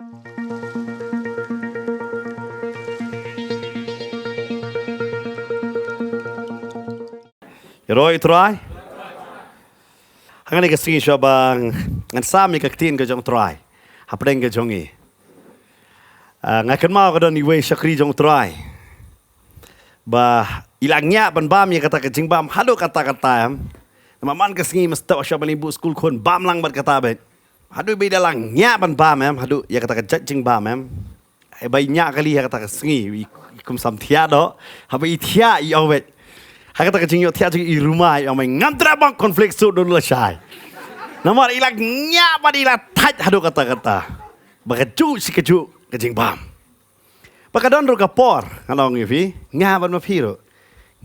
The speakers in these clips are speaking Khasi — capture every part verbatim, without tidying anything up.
Ïaroh ïa u Trai. Hangne ka sngi shuwa ba ngan sam ïa ka ktien ka jong u Trai hapdeng ka jong ngi. Ah, nga kynmaw ka don iwei shakri jong u Trai ba i la ngiah ban bam ïa kata ka jingbam haduh katta katta, em. Namar man ka sngi mynstep shuwa ban leit buh skul khun bam lang bad kata beit. Haduh ba i da la ngiah ban bam, em, haduh ïa kata ka jait jingbam, em. Haba i ñiah kali ha kata ka sngi, i, i kum sam thiah doh. Haba i thiah i ong beit, ha kata ka jingïohthiah jong i ruma i ong beit, ngam treh bok cornflakes suit don lashai. Namar i la ngiah bad i la thait haduh katta katta ba kajuh shi kajuh ka jingbam. Ba ka don ruh ka por, ngan ong ïa phi, nga bad ma phi ruh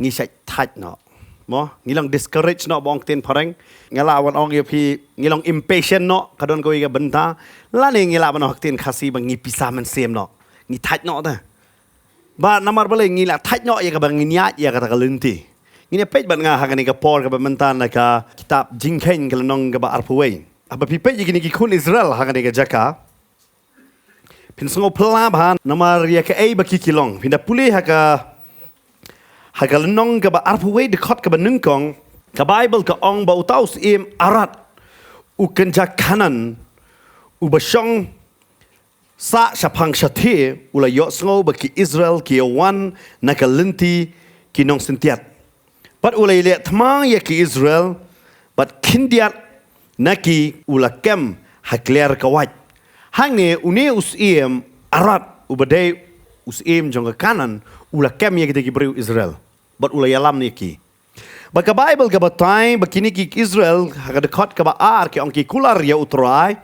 ngi shait thait noh. Mo, ngi long discourage noh ba ong ktien phareng. Nga lah ban ong ïa phi, ngi long impatient noh, ka don kawei ka bynta. Lane ngi lah ban ong ha ktien Khasi ba ngi pisa mynsiem noh. Ngi thait noh te. Ba namar balei ngi la thait noh ïa kaba ngin ïaid ïa kata ka lynti. Ngin ïa peit bad nga ha kane ka por kaba mynta na ka kitab Jingkheiñ ka lynnong kaba arphew wei. Haba phi peit ïa kine ki khun Israel ha kane ka jaka, phin sngew phylla bha namar ïa kaei ba ki ki long. Phin da pule ha ka, ha ka lynnong kaba arphew wei dkhot kaba nyngkong, ka Baibl ka ong ba uta u syiem Arad, u kynja Kanaan, uba shong sah shaphang shathie, u la ïohsngew ba ki Israel ki ïa wan na ka lynti ki nongsyntiat. Bad u la ïaleh thma ïa ki Israel, bad khyndiat na ki u la kem ha kliar ka wait. Hangne une u syiem Arad, uba dei u syiem jong ka Kanaan, u la kem ïa kita ki briew Israel. Bad u la ïalam ïa ki. Bad ka Baibl ka batai ba kine ki Israel, ha ka dkhot kaba ar, ki ong ki kular ïa u Trai,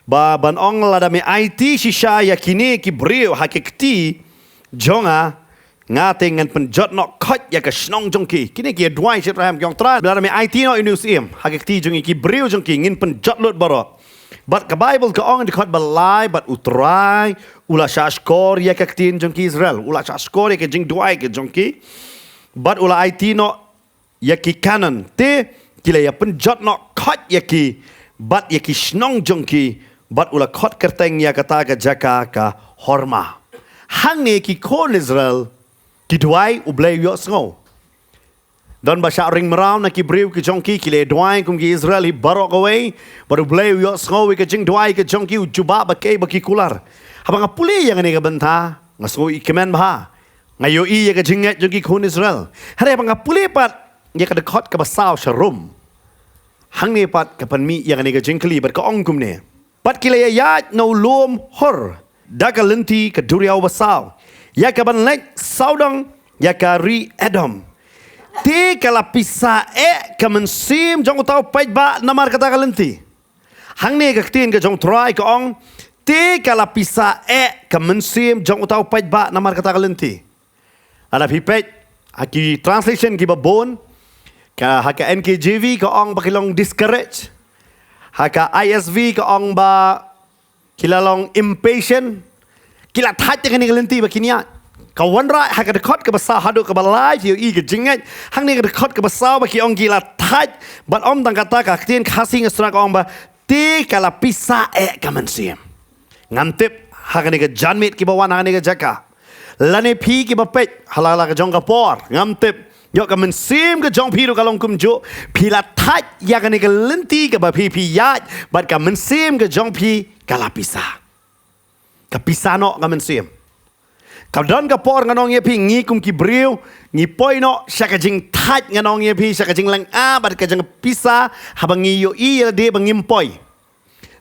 ba ban ong, lada me aiti shisha ïa kine ki briew ha ka kti jong nga, nga te ngan pynjot noh khoit ïa ka shnong jong ki. Kine ki ïa duwai sha u Trai, ki ong, Trai, lada me aiti noh ïa une u syiem ha ka kti jong ki, ki briew jong ki, ngin pynjot lut baroh. Bad ka Baibl ka ong ha ka dkhot ba lai, bad u Trai u la shahshkor ïa ka ktien jong ki Israel, u la shahshkor ïa ka jingduwai ka jong ki. Bad u la aiti noh ïa ki Kanaan, te ki la ïa pynjot noh khoit ïa ki bad ïa ki shnong jong ki, bad u la khot kyrteng ïa kata ka jaka ka Horma. Hangne ki khun Israel ki duwai, U Blei u ïohsngew. Don ba shah ring mraw na ki briew ki jong ki, ki la duwai kum ki Israel hi baroh kawei, bad U Blei u ïohsngew ïa ka jingduwai ka jong ki, u jubab ba kaei ba ki kular. Haba nga pule ïa kane ka bynta, nga sngew i kmen bha. Nga ïohi ïa ka jingngeit jong ki khun Israel. Hynrei haba nga pule pat ïa ka dkhot kaba saw sharum, hangne pat ka pynmih ïa kane ka jingkylli bad ka ong kumne. Bad ki la ïa ïaid na u lum Hor da ka lynti ka duriaw basaw, ïa kaban leit sawdong ïa ka ri Edom. Te ka la pisa eh ka mynsiem jong uta u paidbah namar kata ka lynti. Hangne ka ktien ka jong u Trai ka ong, te ka la pisa eh ka mynsiem jong uta u paidbah namar kata ka lynti. Lada phi peit ha ki translation kiba bun, ka, ha ka N K J V ka ong ba ki long discouraged. Ha ka I S V ka ong ba ki la long impatient. Ki la thait ïa kane ka lynti ba kin ïaid. Ka wanrah ha ka dkhot kaba saw haduh kaba lai, phi ïohi ka jingngeit. Hangne ka dkhot kaba saw ba ki ong ki la thait. Bad ym tang kata, ka ktien Khasi nga sngew ka ong ba, te ka la pisa eh ka mynsiem. Ngam tip ha kane ka janmiet kiba wan ha kane ka jaka, lane phi kiba peit ha la la ka jong ka por, ngam tip. Ïoh ka mynsiem ka jong phi ruh ka long kumjuh, phi la thait ïa kane ka lynti kaba phi phi ïaid, bad ka mynsiem ka jong phi ka la pisa. Ka pisa noh ka mynsiem. Ka don ka por, ngan ong ïa phi, ngi kum ki briew ngi poi noh sha ka jingthait, ngan ong ïa phi, sha ka jinglynga bad ka jingpisa, haba ngi ïohi ïa lade ba ngim poi.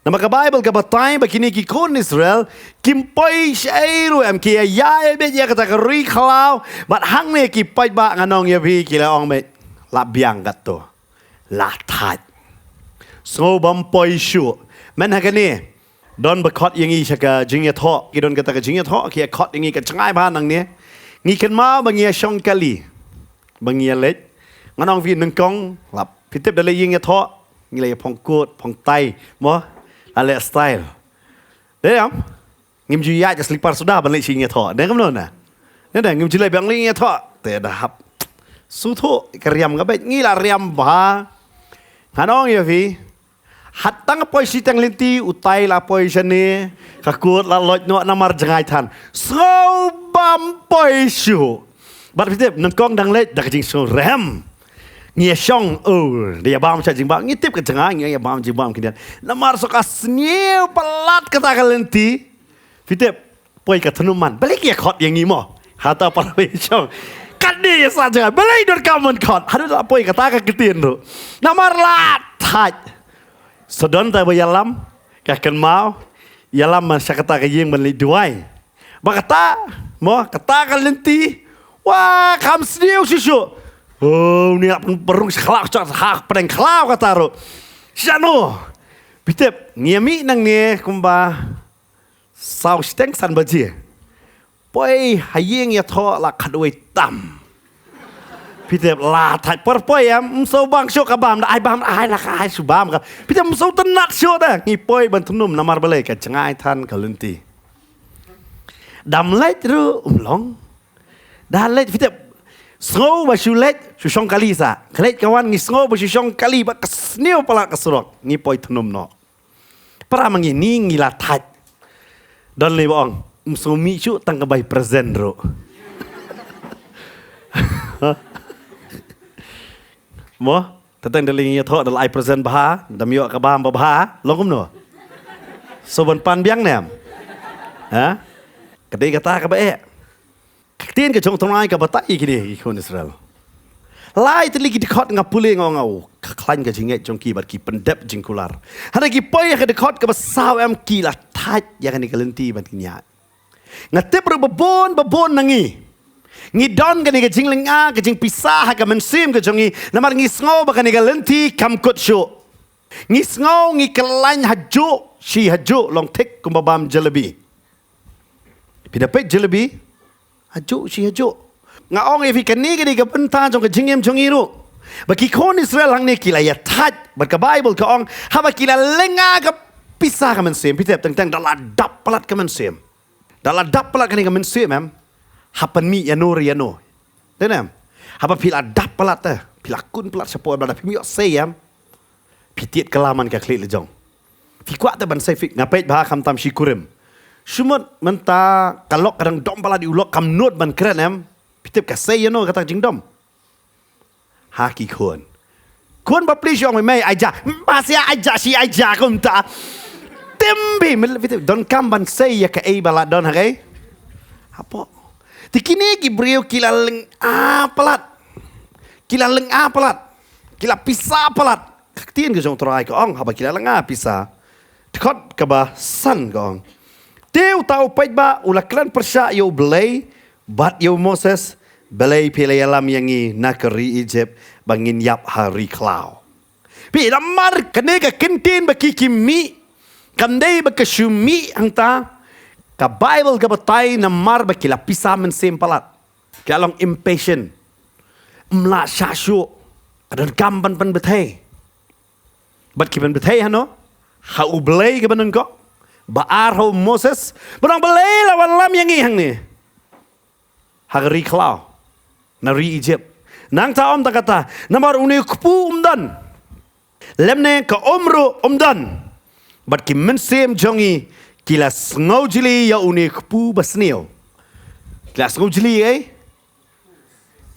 Namar ka Baibl ka batai ba kine ki khun Israel kim poi shaei ruh, em, ki ïa ïaid beit ïa kata ka ri khlaw, bad hangne ki paidbah, ngan ong ïa phi, ki la ong beit, la biang katto, la thait, sngew bym poi shuh. Mynta ha kane don ba khot ïa ngi sha ka jingïathoh, ki don kata ka jingïathoh, ki ïa khot ïa ngi ka jngai bha nangne. Ngi kynmaw ba ngi ïa shong kali, ba ngi ïa leit. Ngan ong phi, nyngkong la phi tip, da leit ïing ïathoh, ngi la ïa phong coat, phong tie, mo, la leh style. Dei em? Ngim ju ïaid ka slipper suda ban leit sha ïing ïathoh. Dei kumno na? Dei, dei, ngim ju leit biang leit ïing ïathoh. Te da hap sngewthuh ka riam ka beit, ngi la riam bha. Ngan ong ïa phi, Hat tang poi shiteng lynti, utai la poi shane, ka kut la loit noh namar jngai than. Sngew bam poi shuh. Bad phi tip, nyngkong dang leit, da ka jingsngew rem. Ngi ïa shong, oh, da ïa bam sha jingbam, ngi tip ka jngai, ngi ïa bam jingbam khyndiat. Namar shu ka sniew palat kata ka lynti. Phi tip, poi ka tnum man. Balei ki ïa khot ïa ngi mo? Hata para phi shong. Ka dei ïa sa jngai. Balei donkam ban khot? Haduh la poi kata ka ktien ruh. Namar la thait. Sa don ta ba ïalam, ka kynmaw, ïalam man sha kata ka ïing ban leit duwai. Ba kata, mo, kata ka lynti, wa, kam sniew shuh shuh. Oh, ni ap perung sha khlaw, sha ha pdeng khlaw kata ruh. Shano. Phi tip, ngi ïa mih nangne kumba saw shiteng san baje. Poi ha ïing ïathoh la khatwei tam. Phi tip la thait por poi em, ym shu bang shuh ka bam, da ai bam, ai la ka ai shu bam ka. Phi tip ym shu tynnat shuh da, ngi poi ban tnum namar balei ka jngai than ka lynti. Dam leit ruh ym long. Da leit phi tip sngew ba shu leit, shu shong kali sa. Ka leit ka wan ngi sngew ba shu shong kali bad ka sniew palat ka surok. Ngi poi tnum noh. Para ma ngi ni ngi la thait. Don lei ba ong, ym sngew mih shuh tang ka bai present ruh. Mo, tang da lei ngi ïathoh da la ai present bha, da ïoh ka bam ba bha, long kumno? Shu ban pan biang ne em? Ha? Ka dei kata kaba eh. Ka ktien ka jong U Trai ka batai ïa kine ki khun Israel. Lai tylli ki dkhot nga pule nga ong, oh, ka khlaiñ ka jingngeit jong ki bad ki pyndep jingkular. Hynrei ki poi ha ka dkhot kaba saw em, ki la thait ïa kane ka lynti ban ki ñiah. Nga tip ruh ba bun ba bun na ngi, ngi don kane ka jinglynga ka jingpisa ha ka mynsiem ka jong ngi namar ngi sngew ba kane ka lynti kam kut shuh. Ngi sngew ngi khlaiñ hajuh shi hajuh long thik kumba bam jalebi. Phi da peit jalebi? Hajuh shi hajuh. Nga ong ïa phi kane ka dei ka bynta jong ka jingim jong ngi ruh. Ba ki khun Israel hangne ki la ïa thait bad ka Baibl ka ong haba ki la lynga ka pisa ka mynsiem. Phi tip teng teng da la dap palat ka mynsiem. Da la dap palat kane ka mynsiem em. Ha pynmih ïano re ïano. Dei ne em? Haba phi la dap palat te, phi la kun palat shapoh ba da phim ïoh sei em. Phi tied kylla man ka khlieh lajong. Phi kwah te ban sei phi, nga peit bha khamtam shi kurim. Shu mut mynta ka lok ka dang dom palat ïa u lok kam nud ban kren em. Phi tip ka sei ïano kata ka jingdom. Ha ki khun. Khun bapli shu ong mei, mei ai ja. Ba sia ai ja shi ai ja kumta. Tim bi mel phi tip donkam ban sei ïa kaei ba la don ha kaei. Hapoh. Te kine ki briew ki la lynga palat. Ki la lynga palat. Ki la pisa palat. Ka ktien ka jong U Trai ka ong haba ki la lynga pisa. Dkhot kaba san ka ong, te uta u paidbah u la kren pyrshah ïa U Blei bad ïa u Moses, balei phi la ïalam ïa ngi na ka ri Egypt ba ngin ïap ha ri khlaw. Phi, namar kane ka kyntien ba ki ki mih kam dei ba ka shu mih hangta. Ka Baibl ka batai namar ba ki la pisa mynsiem palat. Ki la long impatient. Ym lah shah shuh. Ka donkam ban pynbthei. Bad ki pynbthei hano? Ha U Blei kaba nyngkong. Ba ar ha u Moses. Ba ong balei la wanlam ïa ngi hangne ha ka ri khlaw, na ri Egypt. Nangta ym tang kata, namar une u kpu um don. Lymne ka um ruh um don. Bad ki mynsiem jong ngi ki la sngewjli ïa une u kpu basniew. Ki la sngewjli ei.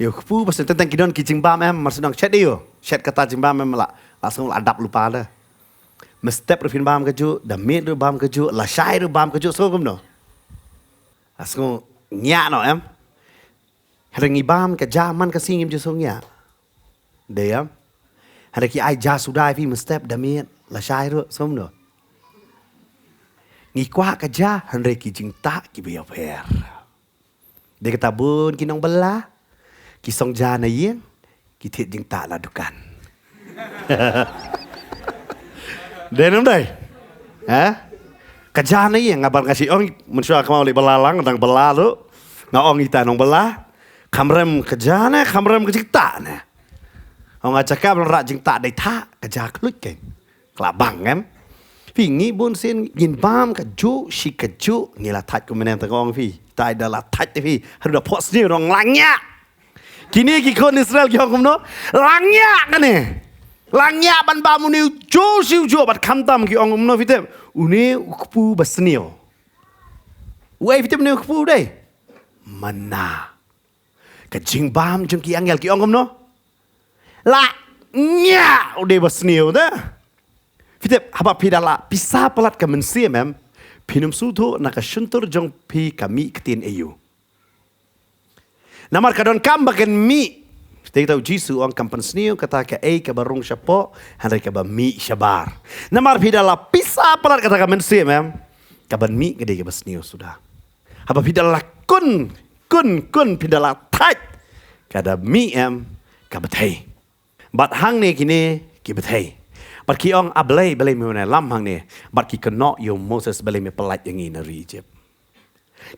Ïa u kpu basniew, teng teng ki don ki jingbam em, mar shu nang shet ïa u. Shet kata jingbam em la. La sngew la dap lypa da. Mynstep ruh phin bam kajuh, da miet ruh bam kajuh, lashai ruh bam kajuh, sngew kumno? La sngew ngiah noh em. Hynrei ngi bam ka ja man ka sngi ngim ju sngew ngiah. Dei em. Hynrei ki ai ja suda ïa phi mynstep, da miet, lashai ruh, sngew kumno? Ngi kwah ka ja, hynrei ki jingtah kiba ïapher. Dei kata bun ki nongbylla ki song ja na ïing, ki thied jingtah la dukan. Dei ne ym dei? Ha? Ka ja na ïing, nga ban nga shu ong, mynshuwa kynmaw leit bylla lang, dang bylla ruh. Nga ong ita nongbylla, kham rem ka ja ne, kham rem ka jingtah ne. Ong nga jaka ban rah jingtah dei tah, ka ja khluit kein. Ka la bang em. Phi, ngi bun sien ngin bam kajuh shi kajuh, ngi la thait kum mynne, tang ong phi. Tai da la thait te phi. Haduh da phohsniew ruh nga la ngiah. Kine ki khun Israel ki ong kumno? La ngiah kane. La ngiah ban bam une u juh shi u juh, bad khamtam ki ong kumno phi tip? Une u kpu ba sniew. Uei phi tip une u kpu u dei? Manna. Ka jingbam jong ki angel, ki ong kumno? La ngiah u dei ba sniew te. Phi tip, haba phi da la pisa palat ka mynsiem em, phin ym sngewthuh na ka shyntur jong phi ka mih ktien aïu. Namar ka donkam ba kan mih. Te kata u Jisu u ong kam pynsniew kata kaei kaba rung shapoh, hynrei kaba mih shabar. Namar phi da la pisa palat kata ka mynsiem em, kaban mih ka dei kaba sniew suda. Haba phi da la kun, kun, kun, phi da la thait, ka da mih em, ka bthei. Bad hangne kine ki bthei. Bad ki ong, A Blei, balei me wan ïalam hangne? Bad ki kynnoh ïa u Moses, balei me pyllait ïa ngi na ri Egypt?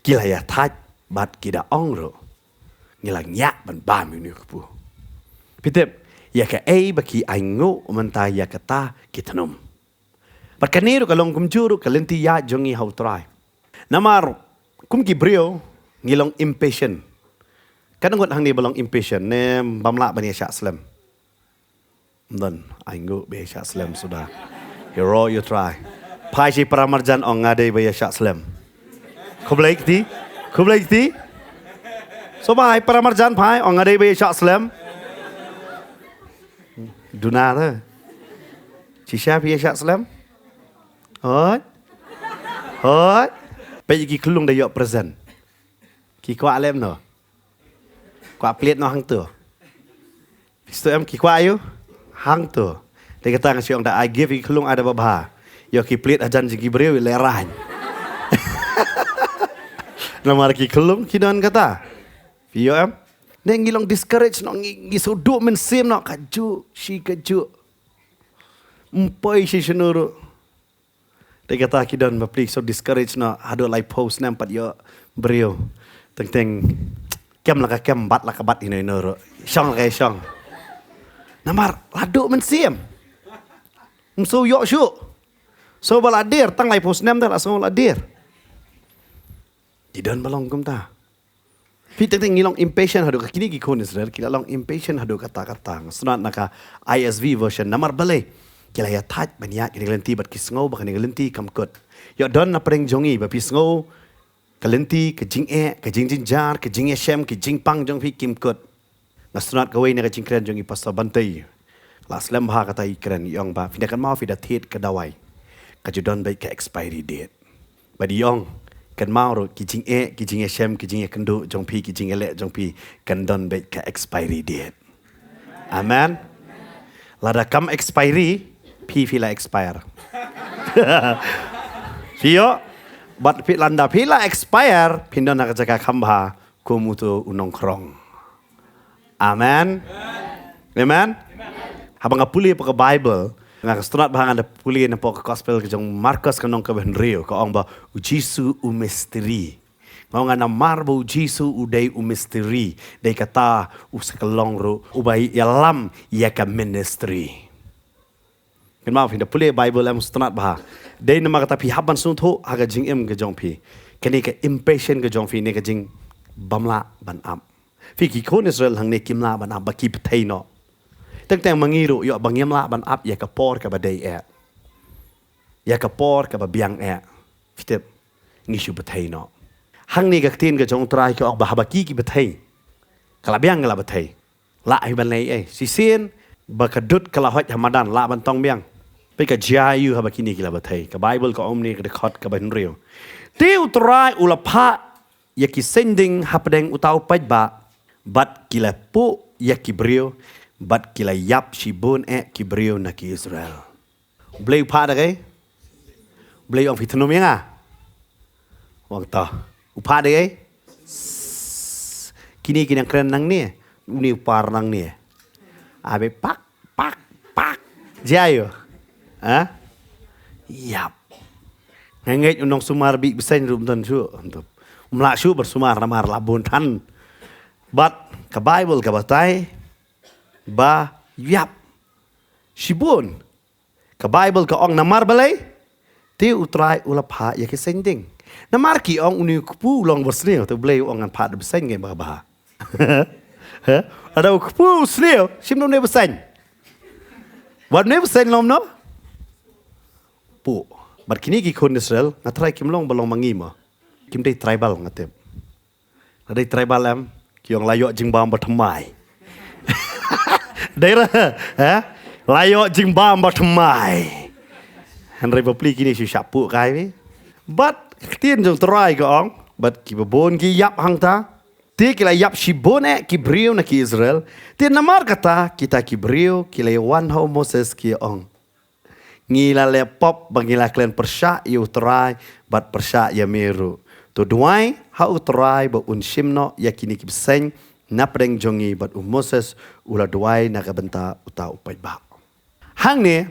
Ki la ïa thait bad ki da ong ruh, ngi la ngiah ban bam ïa une u kpu. Phi tip, ïa kaei ba ki ainguh mynta ïa kata ki thnum. Bad kane ruh ka long kumjuh ruh ka lynti ïaid jong ngi ha u Trai. Namar kum ki briew ngi long impatient. Katno ngut hangne ba long impatient ne bym lah ban ïa shah slem? Ym don, ainguh ba ïa shah slem suda. Ïaroh ïa u Trai. Phai sha para marjan, ong nga dei ba ïa shah slem. Khublei kti. Khublei kti. Sngewbha ïa para marjan phai, ong nga dei ba ïa shah slem. Duna te. Shisha phi ïa shah slem? Hooid. Hooid. Peit ki khyllung da ïoh present. Ki kwah lem no. Kwah plied no hangto. Phi sngewthuh em, ki kwah ïa u hangto. Te kata nga shu ong da ai gift ïa ki khyllung ai da ba bha. Ïoh ki plied hajan jong ki briew lehrain. Namar ki khyllung ki don kata. Phi ïoh em? Ne ngi long discourage no, ngi, ngi shu duh mynsiem no, kajuh shi kajuh. Ym poi shi shano ruh. Te kata ki don bapli ki shu discourage no, haduh laiphew snem pat ïoh briew. Teng teng kem la ka kem, bat la ka bat, ino ino ruh. Shong la ka shong. Namar la duh mynsiem. Ym shu ïoh shuh. Shu ba la dier, tang laiphew snem te la shu la dier. Ki don ba long kumta. Phi teng teng ngi long impatient haduh ka, kine ki khun Israel ki la long impatient haduh katta katta. Nga sngewthuh na ka I S V version, namar balei? Ki la ïa thait ban ïaid kane ka lynti bad ki sngew ba kane ka lynti kam kut. Ïoh don na pdeng jong ngi ba phi sngew ka lynti, ka jingeh, ka jingjynjar, ka jingïashem, ka jingpang jong phi kim kut. Nga sngewthuh kawei na ka jingkren jong i Pastor Bantei. La slem bha kata i kren, i ong ba phi da kynmaw phi da thied ka dawai, ka ju don beit ka expiry date. Bad i ong, kynmaw ruh ki jingeh, ki jingïashem, ki jingïakynduh jong phi, ki jingïaleh jong phi, kan don beit ka expiry date. Amen. Lada kam expiry, phi phi la expire. Phi ïoh, bad phi lada phi la expire, phin don ha ka jaka kham bha kum uto u nongkhrong. Amen. Amen. Haba nga pule hapoh ka Bible, nga sngewthuh ba nga da pule na hapoh ka gospel ka jong Markos ka lynnong kaba hynriew, ka ong ba u Jisu u mystery. Nga ong namar ba u Jisu u dei u mystery, dei kata u sa ka long ruh uba ïalam ïa ka ministry. Kynmaw phi da pule Bible em, sngewtynnat bha. Dei namar kata phi hap ban sngewthuh ha ka jingim ka jong phi. Kane ka impatient ka jong phi ne ka jingbymlah ban ap. Phi, ki khun Israel hangne kim lah ban ap ba ki bthei noh. Teng teng ma ngi ruh ïoh ba ngim lah ban ap ïa ka por kaba dei eh. Ïa ka por kaba biang eh. Phi tip, ngi shu bthei noh. Hangne ka ktien ka jong u Trai ka ong ba haba ki ki bthei, ka la biang ka la bthei. Lah hi ban leh ei. Shisien ba ka dud ka la hoit ha madan, lah ban tong biang. Peit ka jia aiu haba kine ki la bthei. Ka Bible ka ong kumne, ka dkhot kaba hynriew: Te u Trai u la phah ïa ki seng ding hapdeng uta u paidbah, bad ki la puh ïa ki briew, bad ki la ïap shibun eh ki briew na ki Israel. U Blei u phah da kaei? U Blei u ong phi thnum ïa nga? U ong to. U phah da kaei? Kine ki nang kren nangne, une u par nangne. Abe pak pak pak. Jia aiu? Ha? Ïap. Nga ngeit u nongsumar bih bseiñ ruh ym don shuh. Ym lah shuh ban sumar namar la bun than. Bad ka Bible ka batai ba ïap shibun. Ka Bible ka ong namar balei? Te u Trai u la phah ïa ki seng ding. Namar ki ong une u kpu u long ba sniew, te u Blei u ong ngan phah da bseiñ, ngi ba bha. Ha? Lada u kpu u sniew, shim da une bseiñ. Wat ne ba seng lom no? Pu. Bad kine ki khun Israel, nga trai kim long ba long ma ngi mo. Kim dei tribal nga tip. Nga dei tribal em, ki ong la ïoh jingbam ba thymmai. Dei ra, ha? La ïoh jingbam ba thymmai. Hynrei ba pli kine shu shah pu kai wi. Bad ktien jong Trai ka ong, bad ki babun ki ïap hangta. Te ki la ïap shibun eh ki briew na ki Israel. Te namar kata kita ki briew ki la wan ha u Moses ki ong. Ngi la leh pop ba ngi la kren pyrshah ïa u Trai bad pyrshah ïa me ruh. To duwai ha u Trai ba un shim noh ïa kine ki bseiñ na pdeng jong ngi bad u Moses u la duwai na ka bynta uta u paidbah. Hangne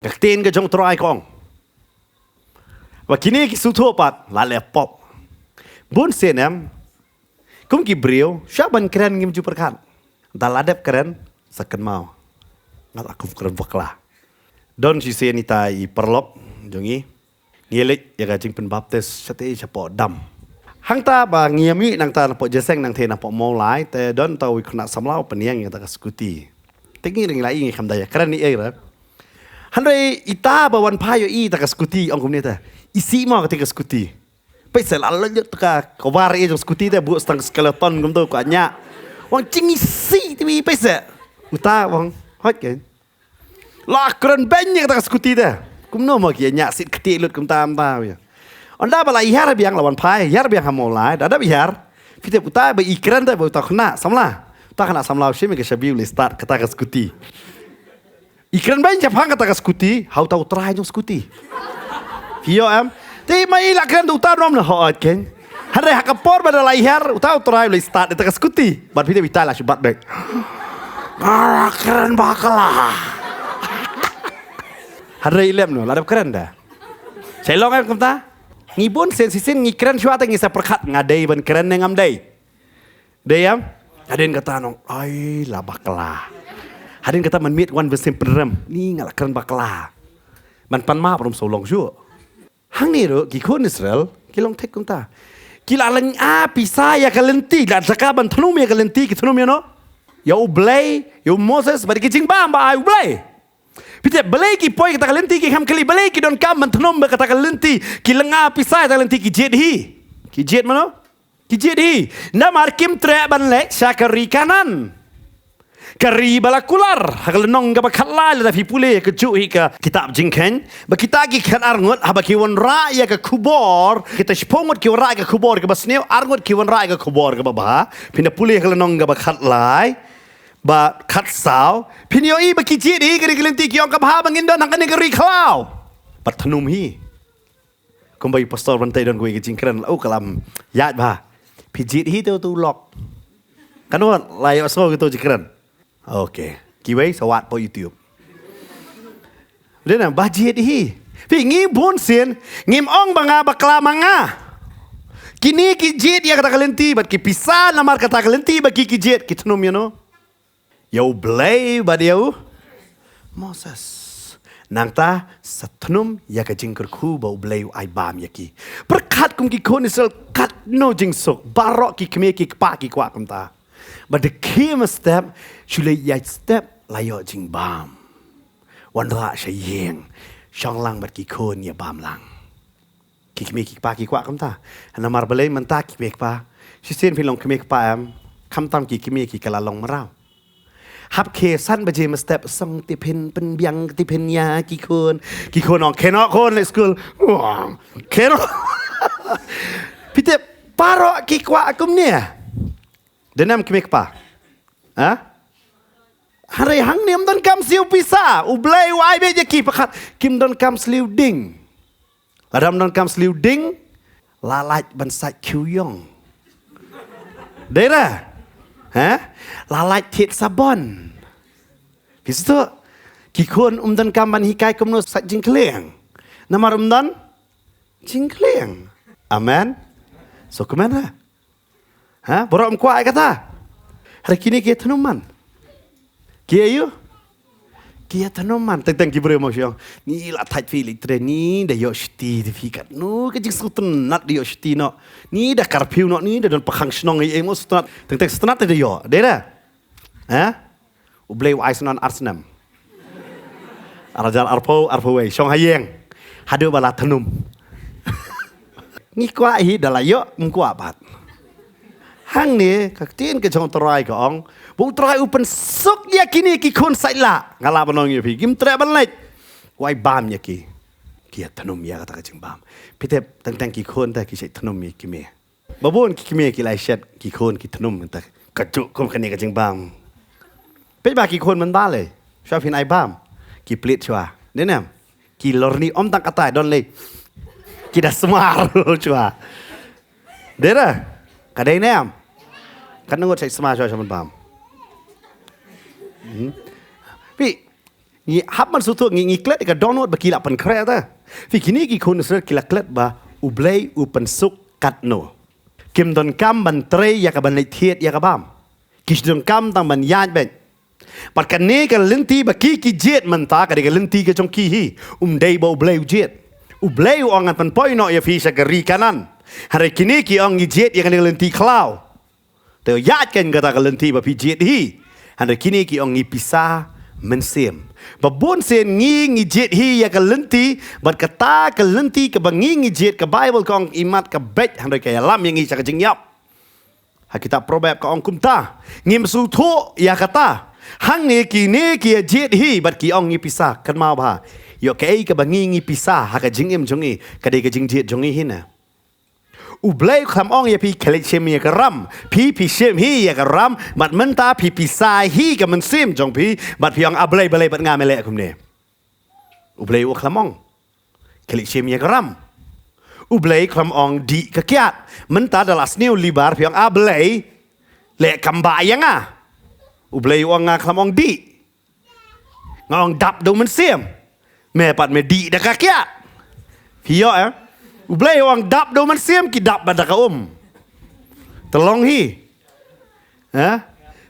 ka ktien ka jong u Trai ka ong. Ba kine ki sngewthuh pat la leh pop. Bun sien em. Kum ki briew, sha ban kren ngim ju pyrkhat. Da la dep kren, sa kynmaw. Nga la kum kren bakla. Don shisien ita i paralok jong ngi. Ngi leit ïa ka jingpynbaptis shatei shapoh dam. Hangta ba ngi ïa mih nangta napoh Jesseng nangta napoh Mawlai te don ta u khynnah samla u pynïeng ïa ta ka skuti. Te ngi ring la i ngi kham da ïa kren ni ei ra. Hynrei ita ba wan phai ïoh i ta ka skuti ong kumne ta. Isi mo ka te ka skuti. Peit se la leit lut ka cover ïa jong skuti te buh stang skeleton kumto ka ñiah. Wan jingisi te wi peit se. Uta wan hot ke. La kren beiñ ïa kata ka skuti te. Kumno mo ki ñiah sit kti lut kumta mta wi. Ynda ba la ïar biang la wan phai, ïar biang ha Mawlai, da da ïar. Phi te uta ba i kren te ba uta khynnah samla. Uta khynnah samla u shim ïa ka shabi u leh start kata ka skuti. I kren beiñ shaphang kata ka skuti, ha uta u trai jong skuti. Phi ïoh em? Te ma i la kren uta rom na hot ken. Hynrei ha ka por ba da la ïar, uta u trai u leh start ïa ta ka skuti. Bad phi te bita la shu bat bek. Nga la kren bakla. Hynrei i lem no, la dep kren da. Shai long em kumta? Ngi bun sien shisien ngi kren shuwa te ngi sa pyrkhat nga dei ban kren ne ngam dei. Dei em? Hadien kata nong, ai la bakla. Hadien kata man miet wan bynsim pynrem. Ni nga la kren bakla. Man pan map rum sawlong shu. Hangne ruh ki khun Israel ki long thik kumta. Ki la lynga pisa ïa ka lynti, la jaka ban thnum ïa ka lynti ki thnum ïa no. Ïa U Blei, ïa u Moses, bad ki jingbam ba ai U Blei. Phi te balei ki poi kata ka lynti ki kham kylli balei ki donkam ban thnum ba kata ka lynti, ki lynga pisa ïa kata ka lynti ki jied hi. Ki jied mano? Ki jied hi, namar kim treh ban leit sha ka ri Kanaan. Ka ri ba la kular, ha ka lynnong kaba khatlai lada phi pule ka juh hi ka kitab Jingkheiñ. Ba kita ki khatar ngut, haba ki wanrah ïa ka khubor, kita shiphew ngut ki wanrah ïa ka khubor kaba sniew, ar ngut ki wanrah ïa ka khubor kaba bha. Phin da pule ha ka lynnong kaba khatlai, ba khatsaw. Phin ïohi ba ki jied hi, ka ri ka lynti ki ong ka bha ba ngin don ha kane ka ri khlaw. Ba thnum hi. Kumba i pastor ban tei don kawei ka jingkren, la u kalam ïaid bha. Phi jied hi te u tu lok. Kan wat la ïoh sngew kito jingkren. Okay. Kiwei sa wad po YouTube. Dei na ba jied hi. Phi ngi bun sien, ngim ong ba nga bakla ma nga. Kine ki jied ïa kata ka lynti, bad ki pisa namar kata ka lynti, ba ki ki jied, ki thnum ïa no. Ïa U Blei bad ïa u Moses. Nangta sa thnum ïa ka jingkyrkhu ba U Blei u ai bam ïa ki. Pyrkhat kum ki khun Israel katno jingsuk. Baroh ki kmie ki kpa ki kwah kumta. Ba da khie mynstep, shu leit ïaid step, la ïoh jingbam. Wanrah sha ïing, shong lang bad ki khun ïa bam lang. Ki kmie ki kpa ki kwah kumta. Namar balei mynta ki kmie ki kpa. Shisien phi long kmie kpa em. Khamtam ki kmie ki kylla long mraw. Hap khie san baje mynstep song tiffin pynbiang tiffin ïa ki khun. Ki khun ong khie noh khun leit skul. Khie noh. Phi tip baroh ki kwah kumne. Dei ne em kmie kpa. Ha? Hynrei hangne ym donkam sliew pisa. U Blei u ai beit ïa ki pyrkhat. Kim donkam sliew ding. Lada ym donkam sliew ding, la lait ban sait khiew ïong. Dei ra? Ha? La lait thied sabon. Phi sngewthuh? Ki khun ym donkam ban hikai kumno sait jingkhlieng. Namar ym don jingkhlieng. Amen. So kmen ha? Ha? Baroh ym kwah ïa kata. Hynrei kine ki ïathnum man. Ki ïa u? Ki ïathnum man. Teng teng ki briew mo shu ong. Ni la thait phi leit train ni da ïoh shuti te phi katno ka jingsngewtynnat da ïoh shuti noh. Ni da curfew noh ni da don pakhang shnong ei ei mo sngewtynnat. Teng teng sngewtynnat te da ïoh. Dei da? Ha? U Blei u ai snon ar snem. Ar hajar arphew, arphew wei, shong ha ïing. Haduh ba la thnum. Ngi kwah hi da la ïoh, ym kwah pat. Hangne, ka ktien ka jong U Trai ka ong, ba U Trai u pynsuk ïa kine ki khun sait lah. Nga lah ban ong ïa phi, kim treh ban leit. Wai bam ïa ki. Ki ïa thnum ïa kata ka jingbam. Phi tip, teng teng ki khun te ki sait thnum ïa ki mei. Ba bun ki kmie ki la shet, ki khun ki thnum mynta. Ka juk kum kane ka jingbam. Peit ba ki khun mynta lei. Shuwa phin ai bam. Ki plit shuwa. Dei ne em? Ki lorni ym tang katai don lei. Ki da smar shuwa. Dei da. Ka dei ne em? Kan ngut sait smar shuwa shuwa bam. Hmm. Phi, ngi hap ban sngewthuh, ngi, ngi klet ka dohnud ba ki la pynkhreh ta. Phi, kine ki khun Israel ki la klet ba U Blei u pynsuk katno. Kim donkam ban trei ïa ka ban leit thied ïa ka bam. Ki shu donkam tang ban ïaid beit. Bad kane ka lynti ba ki ki jied mynta ka dei ka lynti ka jong ki hi. Um dei ba U Blei u jied. U Blei u ong ngan pynpoi noh ïa phi sha ka ri Kanaan. Hynrei kine ki ong ngi jied ïa kane ka lynti khlaw. Te ïaid kein kata ka lynti ba phi jied hi. Hynrei kine ki ong ngi pisa mynsiem. Ba bun sien ngi ngi jied hi ïa ka lynti, bad kata ka lynti kaba ngi ngi jied ka Baibl ka ong imat ka beit hynrei ka ïalam ïa ngi sha ka jingïap. Ha kitab Proverb ka ong kumta. Ngim sngewthuh ïa kata. Hangne kine ki ïa jied hi bad ki ong ngi pisa, kynmaw bha. Ïoh kaei kaba ngi ngi pisa ha ka jingim jong ngi, ka dei ka jingjied jong ngi hi na. U Blei u khlem ong ïa phi khie leit shim ïa ka ram. Phi phi shim hi ïa ka ram, bad mynta phi pisa hi ka mynsiem jong phi, bad phi ong A Blei balei bad nga me leh kumne. U Blei u khlem ong khie leit shim ïa ka ram. U Blei u khlem ong dih ka kiad. Mynta da la sniew libar phi ong A Blei leh kam ba ïa nga. U Blei u ong nga khlem ong dih. Nga ong dap da u mynsiem. Me pat me dih da ka kiad. Phi ïoh eh? U Blei u ong dap da u mynsiem, ki dap bad da ka um. Te long hi. Eh?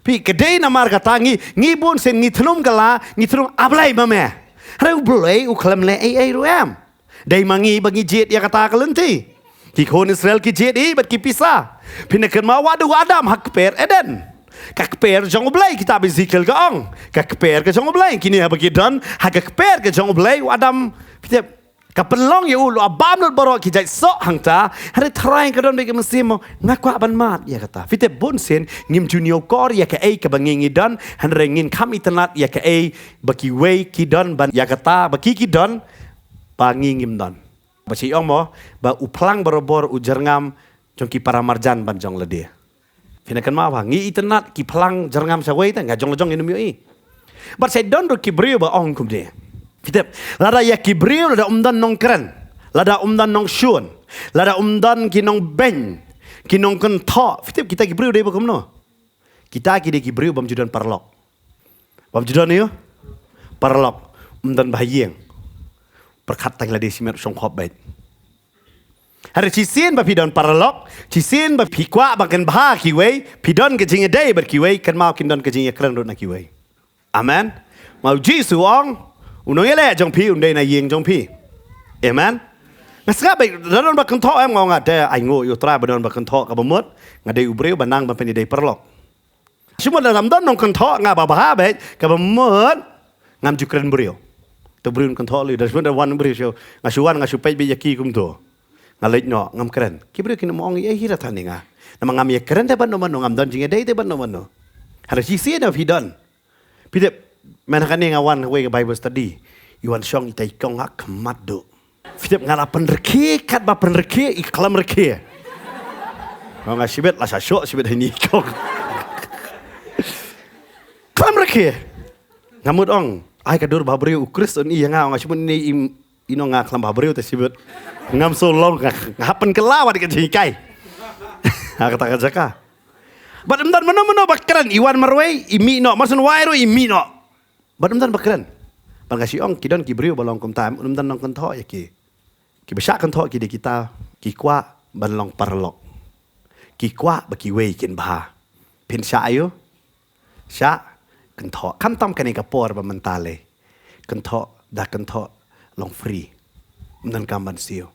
Phi, ka dei namar kata ngi, ngi bun sien ngi thnum ka la, ngi thnum A Blei ma me. Hynrei U Blei u khlem leh ei ei ruh em. Dei ma ngi ba ngi jied ïa kata ka lynti. Ki khun Israel ki jied hi bad ki pisa. Phin ïa kynmaw wat u Adam ha kper Eden. Ka kper jong U Blei, kitab Ezekiel ka ong. Ka kper ka jong U Blei, kine haba ki don ha ka kper ka jong U Blei, u Adam. Phi tip, ka pynlong ïa u la bam lut baroh ki jait soh hangta. Hynrei Trai ka don bad ka mynsiem mo, nga kwah ban mad ïa kata. Phi tip, bun sien ngim ju ñiewkor ïa kaei kaba ngi ngi don, hynrei ngin kham itynnad ïa kaei ba kiwei ki don ban ïa kata ba ki ki don ba ngi ngim don. Ba shi ong mo, ba u phlang barabor u jyrngam jong ki para marjan ban jong lade. Phin ïa kynmaw bha, ngi itynnad ki phlang jyrngam shawei te, nga jong la jong ngin ym ïohi. Bad sa don ruh ki briew ba ong kumne. Phi tip, lada ïa ki briew lada ym don nongkren, lada ym don nongshun, lada ym don ki nongbeiñ, ki nongkynthoh. Phi tip kita ki briew dei ba kumno? Kita ki dei ki briew bym ju don paralok. Bym ju don ïa paralok. Ym don bha ïing. Pyrkhat tang lade shimet shongkhop beit. Hynrei shisien ba phi don paralok, shisien ba phi kwah ba kan bha kiwei, phi don ka jingïadei bad kiwei, kynmaw kin don ka jingïakren ruh na kiwei. Amen. Ma u Jisu u ong, u nongïaleh jong phi un dei na ïing jong phi. Amen. Nga sngap beit, lada don ba kynthoh em, nga ong nga te ai nguh ïa u Trai ba don ba kynthoh, kaba mut nga dei u briew ba nang ban pynïadei paralok. Shu mut lada ym don nongkynthoh nga ba bha beit, kaba mut ngam ju kren briew. Te briew kynthoh lei, da shu mut da wan briew shu, nga shu wan nga shu peit beit ïa ki kumto. Nga leit noh ngam kren. Ki briew kin ym ong ei hi ra than ïa nga. Namar ngam ïakren te bad no bad no, ngam don jingïadei te bad no bad no. Hynrei shisien ba phi don. Phi tip, mynta kane nga wan wei ka Bible study. I wan shong ita i kong ha khmat duh. Phi tip nga la pynrkhie, katba pynrkhie, i khlem rkhie. Nga shibit la sha shoh, shibit ha ini i kong. Khlem rkhie. Nga mut ong, ai ka dur bhabriew u Khrist un ïa nga, nga shibit ni i, i nong nga khlem bhabriew te shibit. Ngam shu long nga, nga hap pynkylla wat ka jinghikai. Ha kata ka jaka. Bad ym don mano mano ba kren, i wan marwei, i mih noh, mar shu wai ruh, i mih noh. Bad ym don ba kren. Bad nga shu ong ki don ki briew ba long kumta, ym don nongkynthoh ïa ki. Kiba shah kynthoh ki dei kita, ki kwah ban long paralok. Ki kwah ba kiwei kin bha. Phin shah aïu? Shah kynthoh. Khamtam kane ka por ba mynta lei. Kynthoh, da kynthoh long free. Ym don kam ban siew.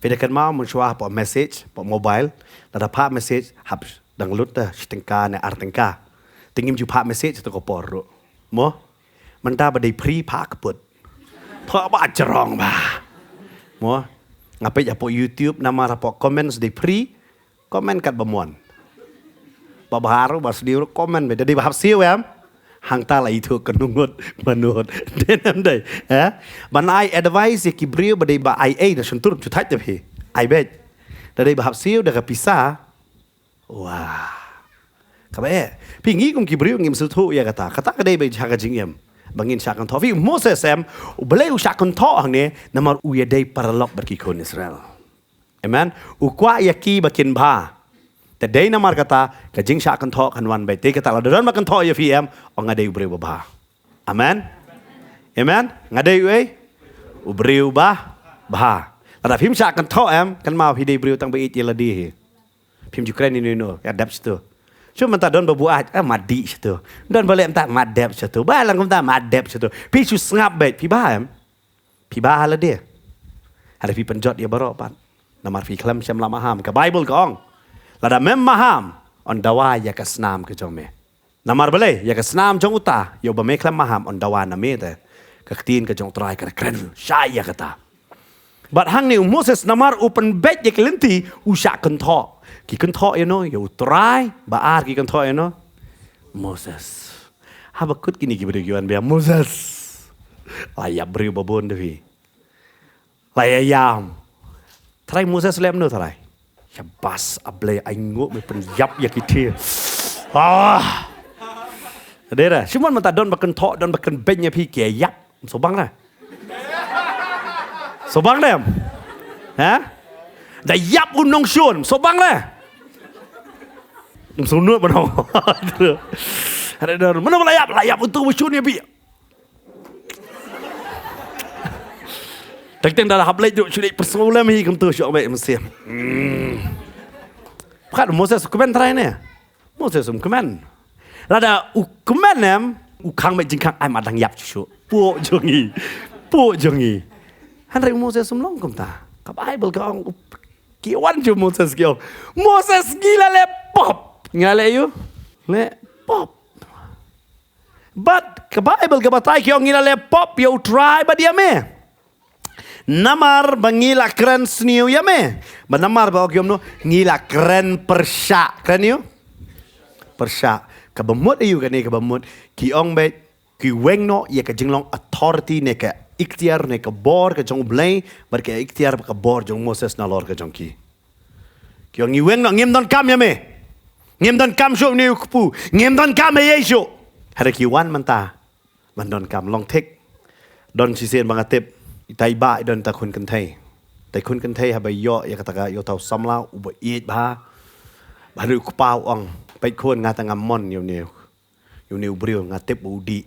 Phi da kynmaw mynshuwa hapoh message, hapoh mobile, lada phah message, hap dang lut da shi tyngka ne ar tyngka. Te ngim ju phah message hato ka por ruh. Mo? Mynta ba dei free phah kput. Pha ba jrong ba. Mo. Nga peit hapoh YouTube namar hapoh comments dei free. Comment kat ba mon. Ba bha ruh ba sdiew ruh comment ba. Da dei ba hap siew em. Hangta la ithuh ka nungut ba nut. Dei nam dei. Eh? Ban ai advice ïa ki briew ba dei ba ai ei na shyntur, shu thait da phi. Ai beit. Da dei ba hap siew da ka pisa. Wah. Kaba eh. Phi ngi kum ki briew ngim sngewthuh ïa kata. Kata ka dei ba jaka jingim. Ba ngin shah kynthoh. Phi Moses em, U Blei u shah kynthoh hangne namar u ïadei paralok bad ki khun Israel. Amen. U kwah ïa ki ba kin bha. Te dei namar kata ka jingshah kynthoh kan wan beit. Te kata la don ba kynthoh ïa phi em, ong nga dei u briew ba bha. Amen. Amen. Nga dei u ei? U briew ba bha. Lada phim shah kynthoh em, kan ma phi dei briew tang ba ïeit ïa lade hi. Phim ju kren ïa no no, ïa dep shatu. Shu mynta don ba buaid, ah, ma dih shatu. Don ba leh mynta ma dep shatu. Ba lang kumta ma dep shatu. Phi shu sngap beit, phi bha em? Phi bha ha lade. Hada phi pynjot ïa baroh pat. Namar phi khlem shym la maham. Ka Bible ka ong, lada mem maham, yn dawa ïa ka snam ka jong me. Namar balei, ïa ka snam jong uta, ïa uba me khlem maham, yn dawa na me te. Ka ktien ka jong U Trai ka kren shai ïa kata. Bad hangne u Moses namar u pynbeit ïa ka lynti, u shah kynthoh. Ki kynthoh ïa no, ïa U Trai, ba ar ki kynthoh ïa no. Moses. Haba kut kine ki briew ki wan biang, Moses. La ïap briew ba bun da phi. La ïa ïam. Trai Moses lem no trai. Shabas, A Blei, ai nguh me pynïap ïa ki thie. Ah. Dei ra, shimon mynta don ba kynthoh, don ba kynbeiñ ïa phi ki ïap. Sobang ra. Sobang dem. Ha? Da ïap u nongshun, sobang ra. Sunut ba nong. Ada don. Mano la ïap, la ïap utu ba shun ïa phi. Teng teng da hap leit duk shu leit pyrshah lem hi kumtu shu bai mynsiem. Hmm. Pakat Moses u kmen trai ne. Moses um kmen. Lada u kmen em, u khang beit jingkhang ai ma dang ïap shu shu. Puk jong ngi. Puk jong ngi. Hynrei Moses um long kumta. Ka Bible ka ong u, ki wan jong Moses ki ong, Moses ngi la leh pop. Ngi la leh ïu? Leh pop. Bad ka Bible ka batai ki ong ngi la leh pop ïa U Trai bad ïa me. Namar ba ngi la kren sniew ïa me. Ba namar ba ong ki ong no, ngi la kren pyrshah. Kren ïu? Pyrshah. Kaba mut ïa u kane kaba mut. Ki ong beit, ki weng noh ïa ka jinglong authority ne ka iktiar ne ka bor ka jong U Blei, bad ka iktiar bad ka bor jong Moses nalor ka jong ki. Ki ong ngi weng noh, ngim donkam ïa me. Ngim donkam shuh ne u kpu. Ngim donkam ïa ei shuh. Hynrei ki wan mynta ban donkam long thik. Don shisien ba nga tip, itai ba i don ta khun kynthei. Tai khun kynthei haba ïoh ïa kata ka ïoh tau samla uba ïeit bha. Ba u kpa u ong, peit khun nga ta ngam mon ïa une. Ïa une u briew nga tip ba u dih.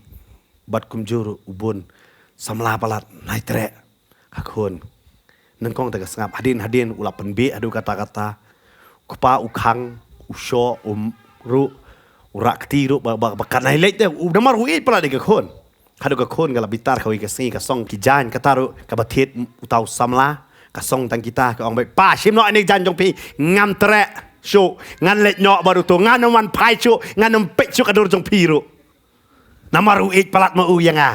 Bad kumjuh u bun samla palat nai treh. Ka khun. Nyngkong te ka sngap hadien hadien u la pynbeit haduh katta katta. Kpa u khang, u shoh, u ruh, u rah kti ruh ba, ba, ba kan nai leit te. U namar u ïeit palat ïa ka khun. Haduh ka khun ka la bitar kawei ka sngi ka song ki jaiñ kata ruh kaba thied uta u samla. Ka song tang kita ka ong beit, pa shim noh ine jaiñ jong phi, ngam treh shuh, ngan leit noh bad uto, ngan ym wan phai shuh, ngan ym peit shuh ka dur jong phi ruh. Namar u ïeit palat ma u ïa nga.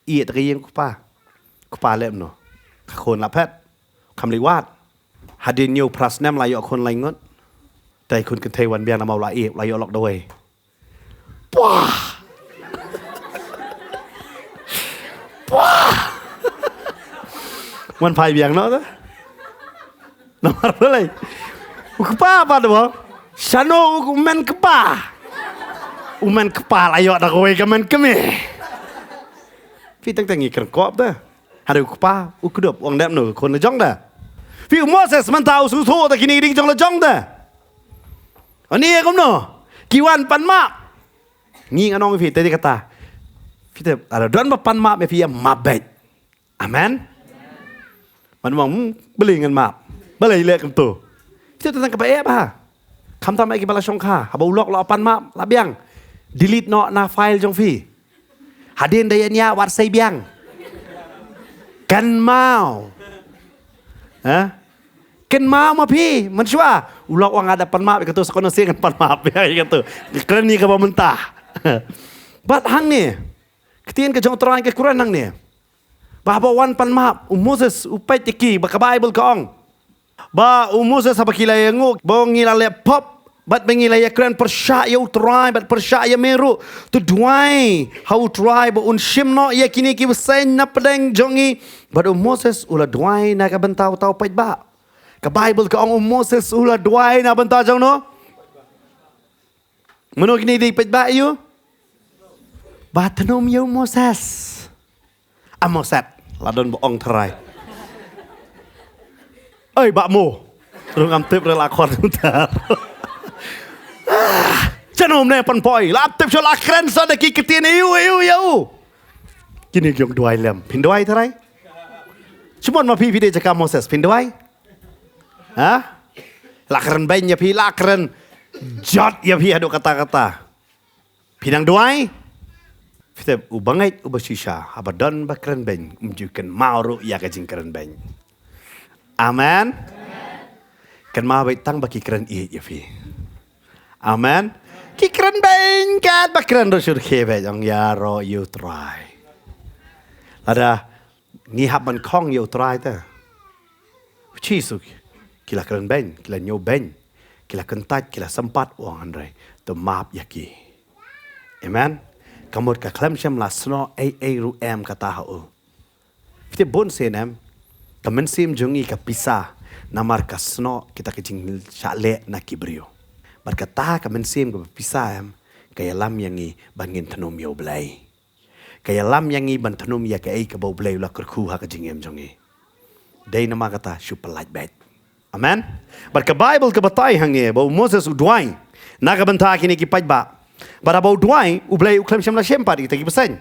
Ïeit ka ïing kpa. Kpa leh noh. Ka khun la phet. Kham leit wad. Hadien ñiew phra snem la ïoh khun lai ngut. Tai khun kynthei wan biang namar u la ïeit, u la ïoh lok dawai. Pwah. Pwah. Wan phai biang noh ta. Namar balei? U kpa pat ba shano u men kpa. U men kpa la ïoh da kawei ka men kmie. Phi teng teng ngi kren kop ta. Hynrei u kpa u kdup, u ong dep noh khun la jong ta. Phi u Moses mynta u sngewthuh ta kine ki ding jong la jong ta. Ani ïa kumno ki wan pan map. Ngi ngan ong phi te kata. Phi te, lada don ba pan map ïa phi ïa map beit. Amen. Man mong, hmm, balei ngan map? Balei leh kumto? Phi te tang kaba eh ba. Khamtam eh kiba la shongkha, haba u lok la pan map, la biang. Delete noh na file jong phi. Hadien da ïa nia wat sei biang. Kynmaw. Ha? Kynmaw ma phi, mynshuwa. U lok u ong nga da pan map, ïa kato sa kono sien ngan pan map, ïa kato. Kren ïa kaba mynta. Bad hangne. Ktien ka jong U Trai ka kren hangne. Ba haba wan pan map, u Moses u peit ïa ki, ba ka Baibl ka ong. Ba u Moses haba ki la ïanguh, ba ngi la leh pop, bad ba ngi la ïakren pyrshah ïa u Trai, bad pyrshah ïa me ruh. To duwai ha u Trai ba un shim noh ïa kine ki bseiñ na pdeng jong ngi. Bad u Moses u la duwai na ka bynta uta u paidbah. Ka Baibl ka ong u Moses u la duwai na bynta jong no. Mano kine dei paidbah ïa u? Ba thnum ïa u Moses. A Moses, la don ba ong tharai. Oi, ba mo. Rung am tip rel akor ntar. Thnum ne pan poi, la tip shu la kren sa da ki ktien ïa u, ïa u, ïa u. Kine ki ong duwai lem. Phin duwai tharai? Shimon ma phi phi dei jaka Moses, phin duwai? Ha? La kren beiñ ïa phi, la kren jot ïa phi haduh katta katta. Phi nang duwai? Phi tip u bangeit u ba shisha, haba don ba kren beiñ, um ju kynmaw ruh ïa ka jingkren beiñ. Amen. Kynmaw beit tang ba ki kren ïeit ïa phi. Amen. Ki kren beiñ kat ba kren ruh shu khie beit ong ïaroh ïa u Trai. Lada ngi hap ban khong ïa u Trai te. Jisu, ki la kren beiñ, ki la ñiew beiñ, ki la kyntait, ki la sympat, u ong hynrei to map ïa ki. Amen. Ka mut ka khlem shym la snoh ei ei ruh em kata ha u. Phi tip bun sien em, ka mynsiem jong ngi ka pisa, namar ka snoh kita ka jingshah leh na ki briew. Bad kata ka mynsiem kaba pisa em, ka ïalam ïa ngi ba ngin thnum ïa u Blei. Ka ïalam ïa ngi ban thnum ïa kaei kaba u Blei u la kyrkhu ha ka jingim jong ngi. Dei namar kata shu pyllait beit. Amen. Bad ka Baibl ka batai ha ngi ba u Moses u duwai na ka bynta kine ki paidbah. Bad haba u duwai, u Blei u khlem shym la shim pat ïa kita ki bseiñ.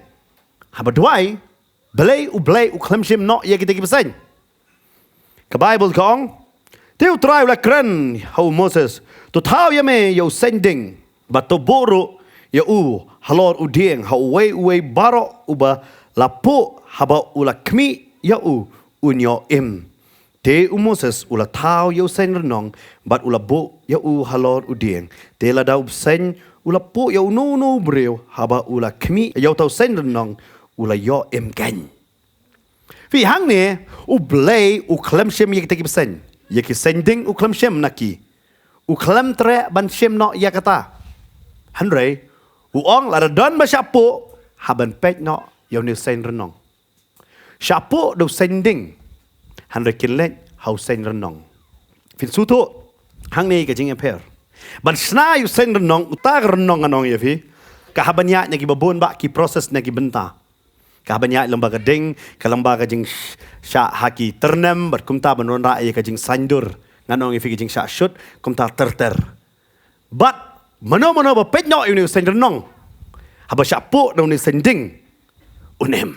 Haba duwai, Blei u Blei u khlem shim noh ïa kita ki bseiñ. Ka Baibl ka ong, te u Trai u la kren ha u Moses, to thaw ïa me ïa u seiñ ding, bad to buh ruh ïa u halor u dieng, ha uwei uwei baroh uba la puh, haba u la khmih ïa u, un ïoh im. Te u Moses u la thaw ïa u seiñ rnong, bad u la buh ïa u halor u dieng. Te lada u bseiñ u la puh ïa uno uno u briew, haba u la khmih ïa uta u seiñ rnong, u la ïoh im keiñ. Phi, hangne u Blei u khlem shim ïa kita ki bseiñ. Ïa ki seiñ ding u khlem shim na ki. U khlem treh ban shim noh ïa kata. Hynrei u ong lada don ba shah puh, hap ban peit noh ïa une u seiñ rnong. Shah puh da u seiñ ding. Hynrei kin leit ha u seiñ rnong. Phin sngewthuh hangne ka jingïapher. Ban shna ïa u seiñ rnong, uta ka rnong ngan ong ïa phi, ka hap ban ïaid na kiba bun bah ki process na ki bynta. Ka hap ban ïaid lyngba ka ding, ka lyngba ka jingshah ha ki tyrnem, bad kumta ban wanrah ïa ka jingsaiñdur. Ngan ong ïa phi ka jingshah shut, kumta ter ter. Bad mano mano ba peit noh ïa une u seiñ rnong, haba shah puh da une u seiñ ding, un im.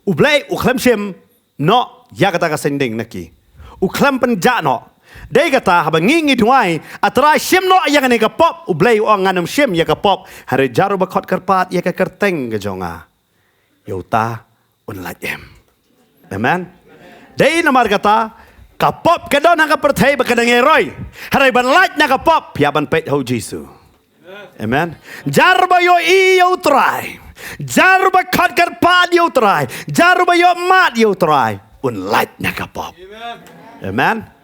U Blei u khlem shim noh ïa kata ka seiñ ding na ki. U khlem pynjah noh. Dei kata haba ngi ngi duwai, A Trai shim noh ïa kane ka pop, u Blei u ong ngan ym shim ïa ka pop. Hynrei jar uba khot kyrpad ïa ka kyrteng ka jong nga, ïa uta un lait im. Amen. Dei namar kata ka pop ka don ha ka pyrthei ba ka dang ïaroh. Hynrei ban lait na ka pop, ïa ban peit ha u Jisu. Amen. Jar ba ïohi ïa u Trai, jar ba khot kyrpad ïa u Trai, jar ba ïohmad ïa u Trai, un lait na ka pop. Amen.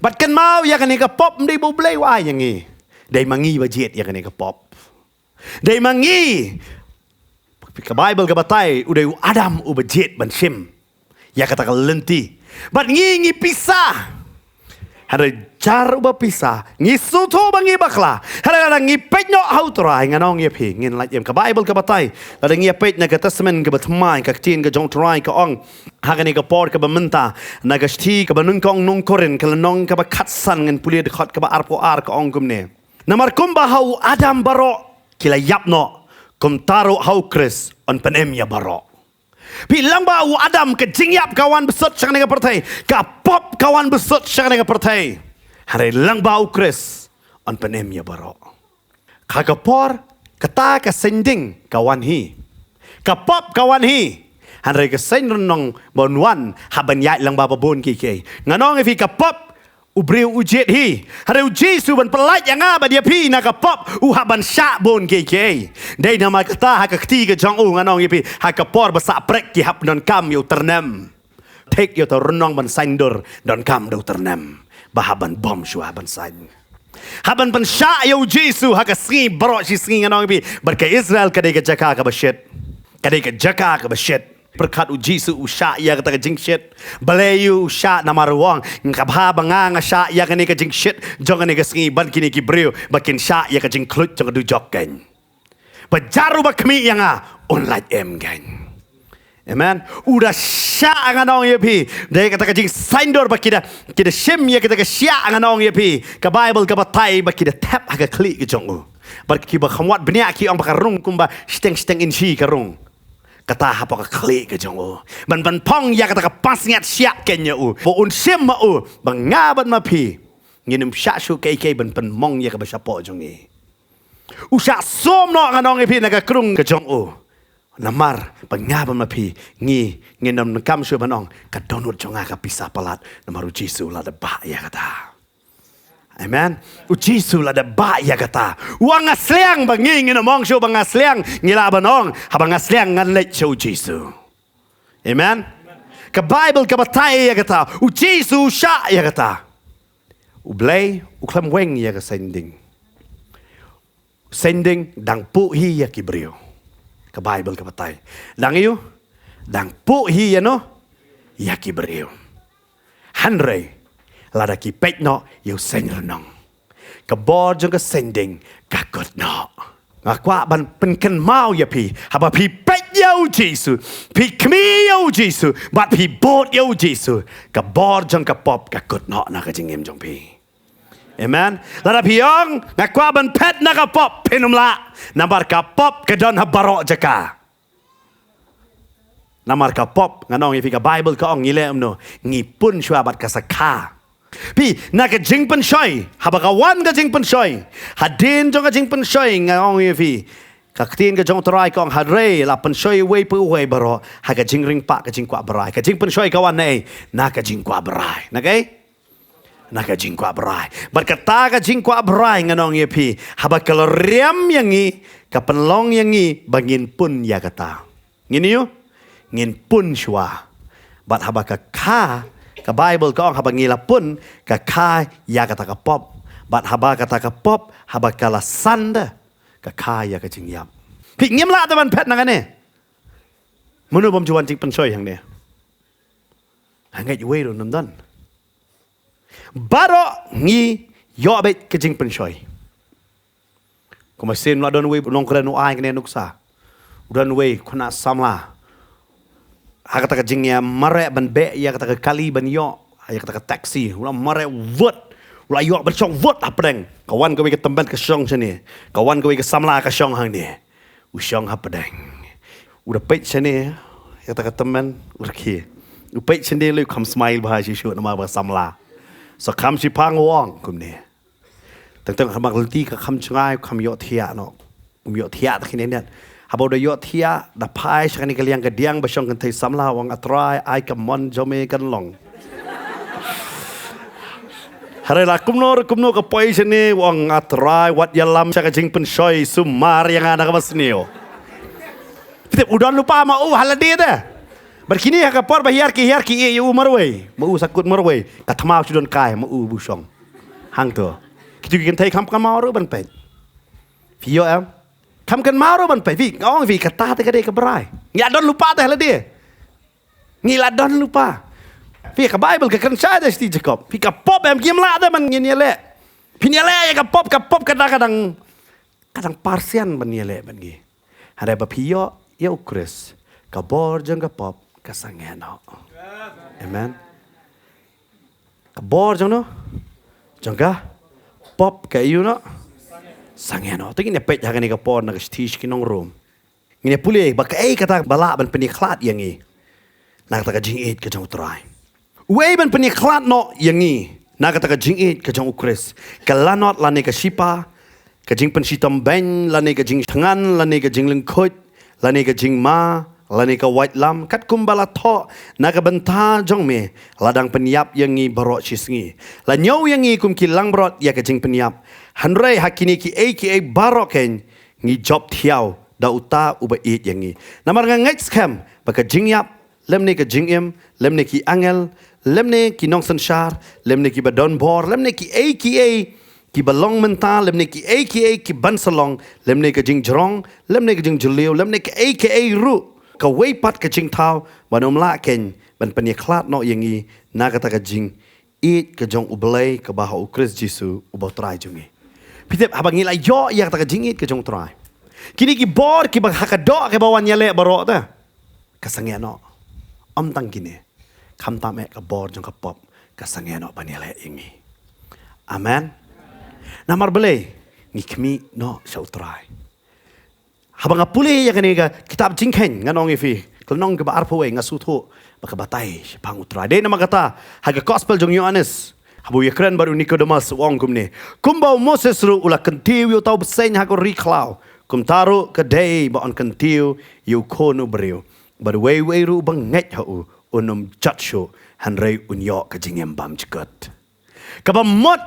Bad kynmaw ïa kane ka pop, ym dei ba u Blei u ai ïa ngi. Dei ma ngi ba jied ïa kane ka pop. Dei ma ngi. Ka Baibl ka batai, u dei u Adam uba jied ban shim ïa kata ka lynti. Bad ngi ngi pisa. Hynrei jar uba pisa, ngi sngewthuh ba ngi bakla. Hynrei lada ngi peit noh ha u Trai, ngan ong ïa phi, ngin lait im. Ka Baibl ka batai, lada ngi ïa peit na ka Testament kaba thymmai, ka ktien ka jong u Trai ka ong ha kane ka por kaba mynta, na ka shithi kaba nyngkong nong Korinth, ka lynnong kaba khatsan, ngin pule dkhot kaba arphew ar, ka ong kumne. Namar kumba ha u Adam baroh ki la ïap noh, kumta ruh ha u Khrist yn pynim ïa baroh. Phi, lyngba u Adam ka jingïap ka wan bsut sha kane ka pyrthei, ka pop ka wan bsut sha kane ka pyrthei. Hynrei lyngba u Khrist yn pynim ïa baroh. Ha ka por kata ka seiñ ding ka wan hi, ka pop ka wan hi. Hynrei ka seiñ rnong ban wan, hap ban ïaid lyngba ba bun kiei kiei. Ngan ong ïa phi, ka pop U briew u jied hi. Hynrei u Jisu ban pyllait ïa nga bad ïa phi na ka pop, u hap ban shah bun kiei kiei. Dei namar kata ha ka kti ka jong u, ngan ong ïa phi, ha ka por ba sah prek ki hap donkam ïa u tyrnem. Thik ïa uta u rynong ban saiñdur, donkam da u tyrnem. Ba hap ban bom shuwa ban saiñ. Hap ban pynshah ïa u Jisu ha ka sngi baroh shi sngi, ngan ong ïa phi. Bad ka Israel ka dei ka jaka kaba shit. Ka dei ka jaka kaba shit. Pyrkhat u Jisu u shah ïa kata ka jingshit. Balei u shah? Namar u ong, ka bha ba nga, nga shah ïa kane ka jingshit jong kane ka sngi ban kine ki briew ba kin shah ïa ka jingkhluit jong ka dujok kein. Ba jar uba khmih ïa nga, un lait im kein. Amen. U da shah, ngan ong ïa phi. Dei kata ka jingsaiñdur ba ki da, ki da shim ïa kata ka shiah, ngan ong ïa phi. Ka Baibl ka batai ba ki da thep ha ka khlieh ka jong u. Bad kiba kham wad bniah ki ong ba ka rung kumba shiteng shiteng inshi ka rung. Kata hapoh ka khlieh ka jong u. Ban, ban phong ïa kata ka pansngiat shiah kein ïa u. Ba un shim ma u. Ba nga bad ma phi, ngin ym shah shuh kiei kiei ban pynmong ïa kaba shapoh jong ngi. U shah sum noh, ngan ong ïa phi, na ka krung ka jong u. Namar ba nga bad ma phi, ngi, ngin ym donkam shuh ban ong, ka dohnud jong nga ka pisa palat. Namar u Jisu u la da bah ïa kata. Amen. U Jisu u la da bah ïa kata. U ong, nga sliang, ba ngi, ngin ym ong shuh ba nga sliang, ngi lah ban ong, haba nga sliang ngan leit sha u Jisu. Amen. Ka Baibl ka batai ïa kata. U Jisu u shah ïa kata. U Blei u khlem weng ïa ka saiñding. Saiñding dang puh hi ïa ki briew. Ka Baibl ka batai. Dang ïu, dang puh hi ïa no, ïa ki briew. Hynrei lada ki peit noh ïa u saiñrynong, ka bor jong ka saiñding ka kut noh. Nga kwah ban pynkynmaw ïa phi, haba phi peit ïa u Jisu, phi khmih ïa u Jisu, bad phi bud ïa u Jisu, ka bor jong ka pop ka kut noh na ka jingim jong phi. Amen. Lada phi ong, nga kwah ban phet na ka pop, phin ym lah. Namar ka pop ka don ha baroh jaka. Namar ka pop, ngan ong ïa phi, ka Baibl ka ong ngi leh kumno, ngi pun shuwa bad ka sakha. Phi, na ka jingpynshoi, haba ka wan ka jingpynshoi. Hadien jong ka jingpynshoi, ngan ong ïa phi, ka ktien ka jong u Trai ka ong, hynrei la pynshoi uwei pa uwei baroh ha ka jingringpah ka jingkwah brai. Ka jingpynshoi ka wan na ei? Na ka jingkwah brai. Na kaei? Na ka jingkwah brai. Bad kata ka jingkwah brai, ngan ong ïa phi, haba ka la riam ïa ngi, ka pynlong ïa ngi ba ngin pun ïa kata. Ngin ïu, ngin pun shuwa. Bad haba ka kha, ka Baibl ka ong haba ngi la pun, ka kha ïa kata ka pop. Bad haba kata ka pop, haba ka la san da, ka kha ïa ka jingïap. Phi, ngim lah te ban phet na kane. Mano bym ju wan jingpynshoi hangne? Hangne uwei ruh ym don. Baroh ngi ïoh beit ka jingpynshoi. Kumba shisien la don uwei u nongkren u ai kane nuksa. U don uwei u khynnah samla. Ha kata ka jingïamareh ban beh ïa kata ka kali ban ïoh ïa kata ka taxi, u la mareh wut. U la ïoh ban shong wut hapdeng. Ka wan kawei ka tymmen ka shong shane. Ka wan kawei ka samla ka shong hangne. U shong hapdeng. U da peit shane ïa kata ka tymmen, u rkhie. U peit shane lei, u kham smile bha shisha namar ba samla. Sa kham shiphang u ong kumne. Teng teng ha ka lynti ka kham jngai, u kham ïohthiah noh. Um ïohthiah te khyndiat. Haba u da ïohthiah, da phai sha kane ka liang ka diang ba shong kynthei samla, u ong, A Trai, ai ka mon jong me kan long. Hynrei la kumno re kumno ka poi shane, u ong, A Trai, wat ïalam sha ka jingpynshoi, sumar ïa nga na kaba sniew. Phi tip u don lypa ma u ha lade te. Bad kine ha ka por ba hiar ki hiar ki ïeh ïa u marwei. Ma u sa kut marwei. Ka thma u shu don kai ma u ba u shong. Hangto. Kitu ki kynthei kham kynmaw ruh ban peit. Phi ïoh em? Kham kynmaw ruh ban peit. Phi, nga ong phi, kata te ka dei ka brai. Ngi la don lypa te ha lade. Ngi la don lypa. Phi, ka Baibl ka kren shai da shiti Jakob. Phi, ka pop em, kim lah te ban ngin ïaleh. Phin ïaleh ïa ka pop, ka pop ka da ka dang, ka dang parsian ban ïaleh bad ngi. Hynrei ba phi ïoh ïa u Khrist, ka bor jong ka pop ka sangeh noh. Amen. Ka bor jong no, jong ka pop ka ïoh noh, sangeh noh. Te ngin ïa peit ha kane ka por na ka shithi sha ki nong Rom. Ngin ïa pule ba kaei kata ba lah ban pynïakhlad ïa ngi na kata ka jingïeit ka jong u Trai. Uei ban pynïakhlad noh ïa ngi na kata ka jingïeit ka jong u Khrist? Ka lanot lane ka shipa, ka jingpynshitom beiñ lane ka jingthngan lane ka jinglyngkhuit lane ka jingma, lane ka waitlam, katkum ba la thoh na ka bynta jong me, la dang pynïap ïa ngi baroh shi sngi. La ñiew ïa ngi kum ki langbrot ïa ka jingpynïap. Hynrei ha kine kiei kiei baroh keiñ ngi jop thiaw da uta uba ïeit ïa ngi. Namar nga ngeit skhem ba ka jingïap, lymne ka jingim, lymne ki angel, lymne ki nongsynshar, lymne kiba don bor, lymne kiei kiei kiba long mynta, lymne kiei kiei ki ban sa long, lymne ka jingjrong, lymne ka jingjylliew, lymne kiei kiei ruh, kawei pat ka jingthaw ban ym lah keiñ ban pynïakhlad noh ïa ngi na kata ka jingïeit ka jong U Blei kaba ha U Khrist Jisu uba U Trai jong ngi. Phi tip, haba ngi la ïoh ïa kata ka jingïeit ka jong U Trai, kine ki bor kiba ha ka doh kiba wan ïaleh baroh te ka sangeh noh. Ym tang kine, khamtam eh ka bor jong ka pop ka sangeh noh ban ïaleh ïa ngi. Amen. Namar balei? Ngi khmih noh sha U Trai. Haba nga pule ïa kane ka kitab Jingkheiñ, ngan ong ïa phi, ka lynnong kaba arphew wei, nga sngewthuh ba ka batai shaphang U Trai. Dei namar kata ha ka gospel jong u Ïoannis, haba u ïakren bad u Nikodemus, u ong kumne: Kumba u Moses ruh u la kyntiew ïa uta u bseiñ ha ka ri khlaw, kumta ruh ka dei ba yn kyntiew ïa U Khun u briew, bad uwei uwei ruh uba ngeit ha u un ym jot shuh, hynrei un ïoh ka jingim bymjukut. Kaba mut,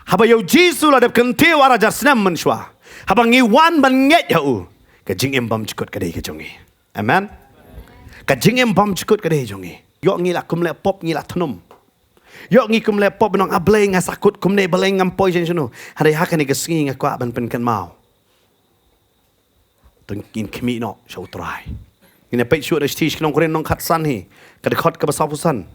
haba ïa U Jisu la dep kyntiew ar hajar snem mynshuwa, haba ngi wan ban ngeit ha u, ka jingim bymjukut ka dei ka jong ngi. Amen. Ka jingim bymjukut ka dei jong ngi. Ïoh ngi la kumleh pop ngi la thnum. Ïoh ngi kumleh pop ban ong, A Blei, nga sahkut kumne, balei ngam poi sha shano? Hynrei ha kane ka sngi nga kwah ban pynkynmaw. To ngin khmih noh sha U Trai. Ngin ïa peit shuh na shithi Shi Nongkren lynnong khatsan hi, ka dkhot kaba sawphew san.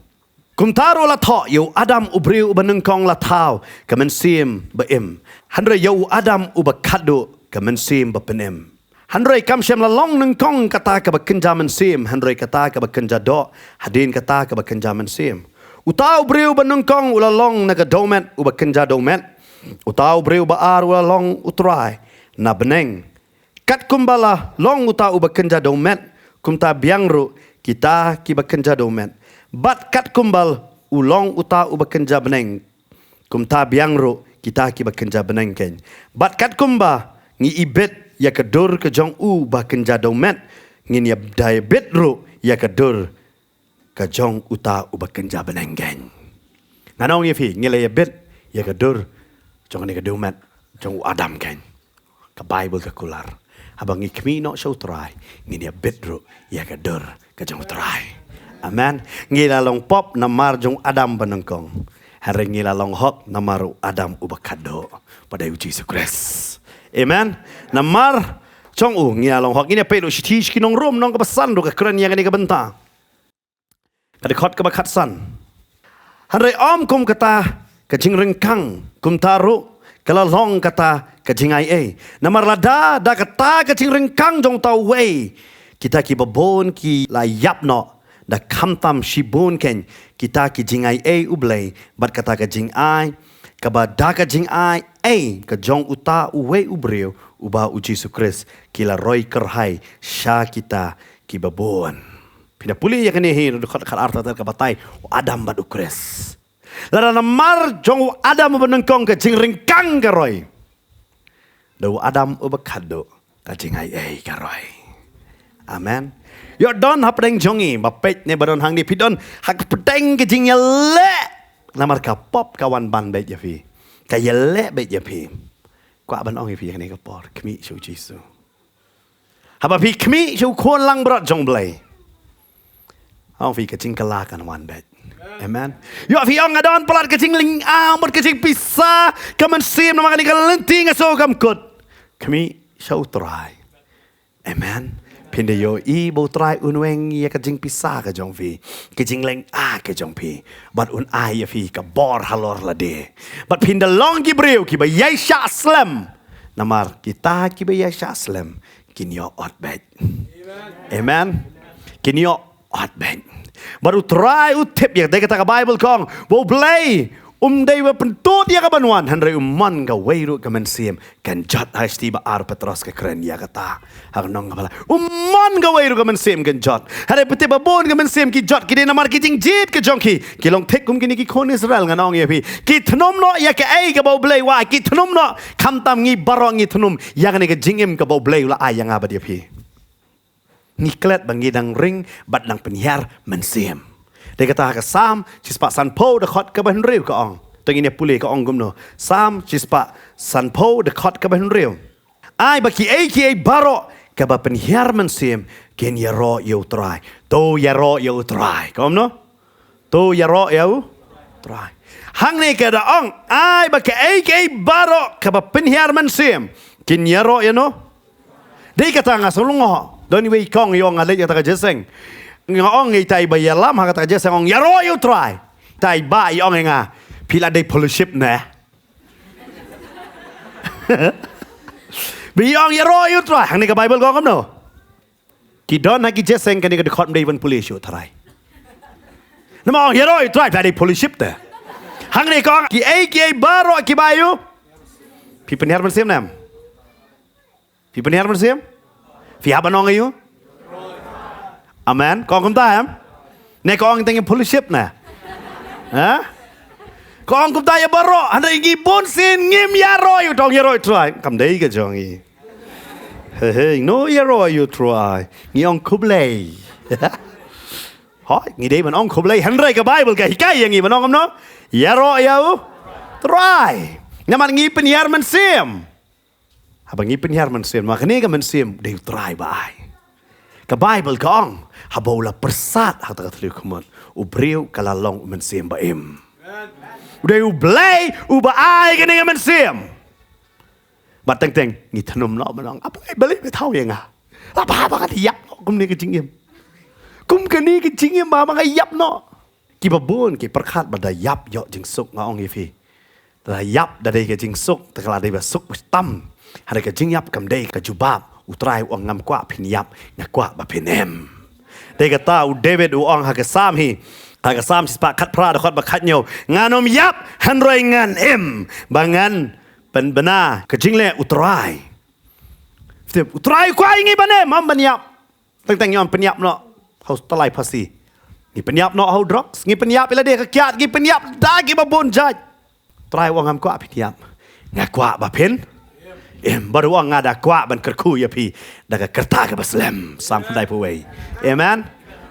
Kumta ruh la thoh, ïa u Adam u briew uba nyngkong la thaw ka mynsiem ba im, hynrei ïa u Adam uba khatduh ka mynsiem ba pynim. Hynrei kam shym la long nyngkong kata kaba kynja mynsiem, hynrei kata kaba kynja doh, hadien kata kaba kynja mynsiem. Uta u briew ba nyngkong u la long na ka dewmet uba kynja dewmet. Uta u briew ba ar u la long U Trai na bneng. Katkum ba la long uta uba kynja dewmet, kumta biang ruh kita kiba kynja dewmet. Bad katkum ba u long uta uba kynja bneng, kumta biang ruh kita kiba kynja bneng keiñ. Bad katkum ba ngi ibit ïa ka dur ka jong uba kynja dewmet, ngin ïa da ibit ruh ïa ka dur ka jong uta uba kynja bneng keiñ. Ngan ong ïa phi, ngi la ïa bit ïa ka dur jong kane ka dewmet jong u Adam keiñ. Ka Baibl ka kular, haba ngi khmih noh sha U Trai, ngin ïa bit ruh ïa ka dur ka jong U Trai. Amen. Ngi la long pop namar jong u Adam ba nyngkong, hynrei ngi la long hok namar u Adam uba khatduh, ba dei U Jisu Khrist. Amen. Namar jong u ngi la long hok. Ngin ïa peit ruh shithi Shi Nongrum lynnong kaba san ruh ka kren ïa kane ka bynta. Ka dkhot kaba khatsan. Hynrei ym kum kata ka jingryngkang, kumta ruh ka la long kata ka jingaiei. Namar lada da kata ka jingryngkang jong uta uwei kita kiba bun ki la ïap noh, da khamtam shibun keiñ kita ki jingaiei U Blei bad kata ka jingai, kaba da ka jingai ei ka jong uta uwei u briew, uba U Jisu Khrist, ki la roi kyrhai sha kita kiba bun. Phin da pule ïa kane hi, dkhot khatar ter ka batai u Adam bad U Khrist. Lada namar jong u Adam uba nyngkong ka jingryngkang ka roi, da u Adam uba khatduh ka jingaiei ka roi. Amen. Ïoh don hapdeng jong ngi, ba peit ne ba don hangne, phi don hapdeng ka jingïaleh namar ka pop ka wan ban beit ïa phi, ka ïaleh beit ïa phi. Kwah ban ong ïa phi ïa kane ka por, khmih sha U Jisu. Haba phi khmih sha u Khun langbrot jong U Blei, ong phi ka jingkylla kan wan beit. Amen. Ïoh phi ong nga don palat ka jinglynga, mut ka jingpisa, ka mynsiem namar kane ka lynti nga sngew kam kut. Khmih sha U Trai. Amen. Phin da ïohi ba U Trai un weng ïa ka jingpisa ka jong phi, ka jinglynga ka jong phi, bad un ai ïa phi ka bor halor lade. Bad phin da long ki briew kiba ïaishah slem. Namar kita kiba ïaishah slem kin ïoh ot beit. Amen. Kin ïoh ot beit. Bad U Trai u tip ïa, dei kata ka Baibl ka ong ba U Blei um dei ba pyntud ïa ka ban wan, hynrei u mon kawei ruh ka mynsiem kan jot. Ha shithi ba ar Petros ka kren ïa kata. Ha ka nong kaba lai, u mon kawei ruh ka mynsiem kan jot. Hynrei phi tip ba bun ka mynsiem ki jot, ki dei namar ki jingjied ka jong ki. Ki long thik kum kine ki khun Israel, ngan ong ïa phi. Ki thnum noh ïa kaei kaba U Blei u ai, ki thnum noh. Khamtam ngi baroh ngi thnum ïa kane ka jingim kaba U Blei u la ai ïa nga bad ïa phi. Ngi klet ba ngi dang ring bad dang pynhiar mynsiem. Dei kata ha ka Salm shispah sanphew dkhot kaba hynriew ka ong. To ngin ïa pule ka ong kumno. Salm shispah sanphew dkhot kaba hynriew. Ai ba kiei kiei baroh kaba pynhiar mynsiem kin ïaroh ïa U Trai. To ïaroh ïa U Trai. Kumno? To ïaroh ïa U Trai. Hangne ka da ong, ai ba kaei kaei baroh kaba pynhiar mynsiem kin ïaroh ïa no. Dei kata nga sngewlyngngoh. Don iwei i kong i ong nga leit kata ka jingïaseng. Nga ong ïa itai ba ïalam ha kata ka jingïaseng, ong ïaroh ïa U Trai. Itai ba i ong ïa nga, phi la dei fellowship ne? Ba i ong ïaroh ïa U Trai. Hangne ka Bible ka ong kumno? Ki don ha ki jingïaseng kane ka dkhot ym dei ban pule shuh, tharai. Namar ong ïaroh ïa U Trai, phi la dei fellowship te. Hangne ka ong kiei kiei baroh kiba ïa U. Phi pynhiar mynsiem ne em? Phi pynhiar mynsiem? Phi hap ban ong ïa U. Amen. Ka ong kumta em? Ne ka ong tang ïa fellowship ne? Ha? Ka ong kumta ïa baroh, hynrei ngi bun sien ngim ïaroh ïa U, to ong ïaroh ïa U Trai. Kam dei ka jong ngi. Hei hei, no ïaroh ïa U Trai. Ngi ong khublei. Hooid, ngi dei ban ong khublei. Hynrei ka Bible ka hikai ïa ngi ban ong kumno? Ïaroh ïa U Trai. Namar ngi pynhiar mynsiem. Haba ngi pynhiar mynsiem, namar kane ka mynsiem dei U Trai ba ai. Ka Bible ka ong, haba u la pyrsad ha kata ka thliew khmut, u briew ka la long u mynsiem ba im. U dei U Blei uba ai kane ka mynsiem. Bad teng teng ngi thnum noh ban ong, apa ngai balei me thaw ïa nga? Lada haba nga da ïap noh kumne ka jingim. Kum kane ka jingim ba haba nga ïap noh. Kiba bun ki pyrkhat ba da ïap ïoh jingsuk, nga ong ïa phi. Da ïap da dei ka jingsuk, te ka la dei ba suk ba tam. Hynrei ka jingïap kam dei ka jubab. U Trai u ong ngam kwah phin ïap, nga kwah ba phin im. Dei kata u David u ong ha ka Salm hi. Ha ka Salm shispah khatphra dkhot ba khathynñiew. Ngan ym ïap hynrei ngan im. Ba ngan pynbna ka jingleh U Trai. Tip, U Trai u kwah ïa ngi ban im, ym ban ïap. Teng teng ngi ong pynïap noh ha u tyllai phasi. Ngi pynïap noh ha u drugs, ngi pynïap ïa lade ha ka kiad, ngi pynïap da kiba bun jait. Trai u ong ngam kwah phin ïap. Nga kwah ba phin im, bad u ong nga da kwah ban kyrkhu ïa phi da ka rta kaba slem. Salm khyndaiphew wei. Amen.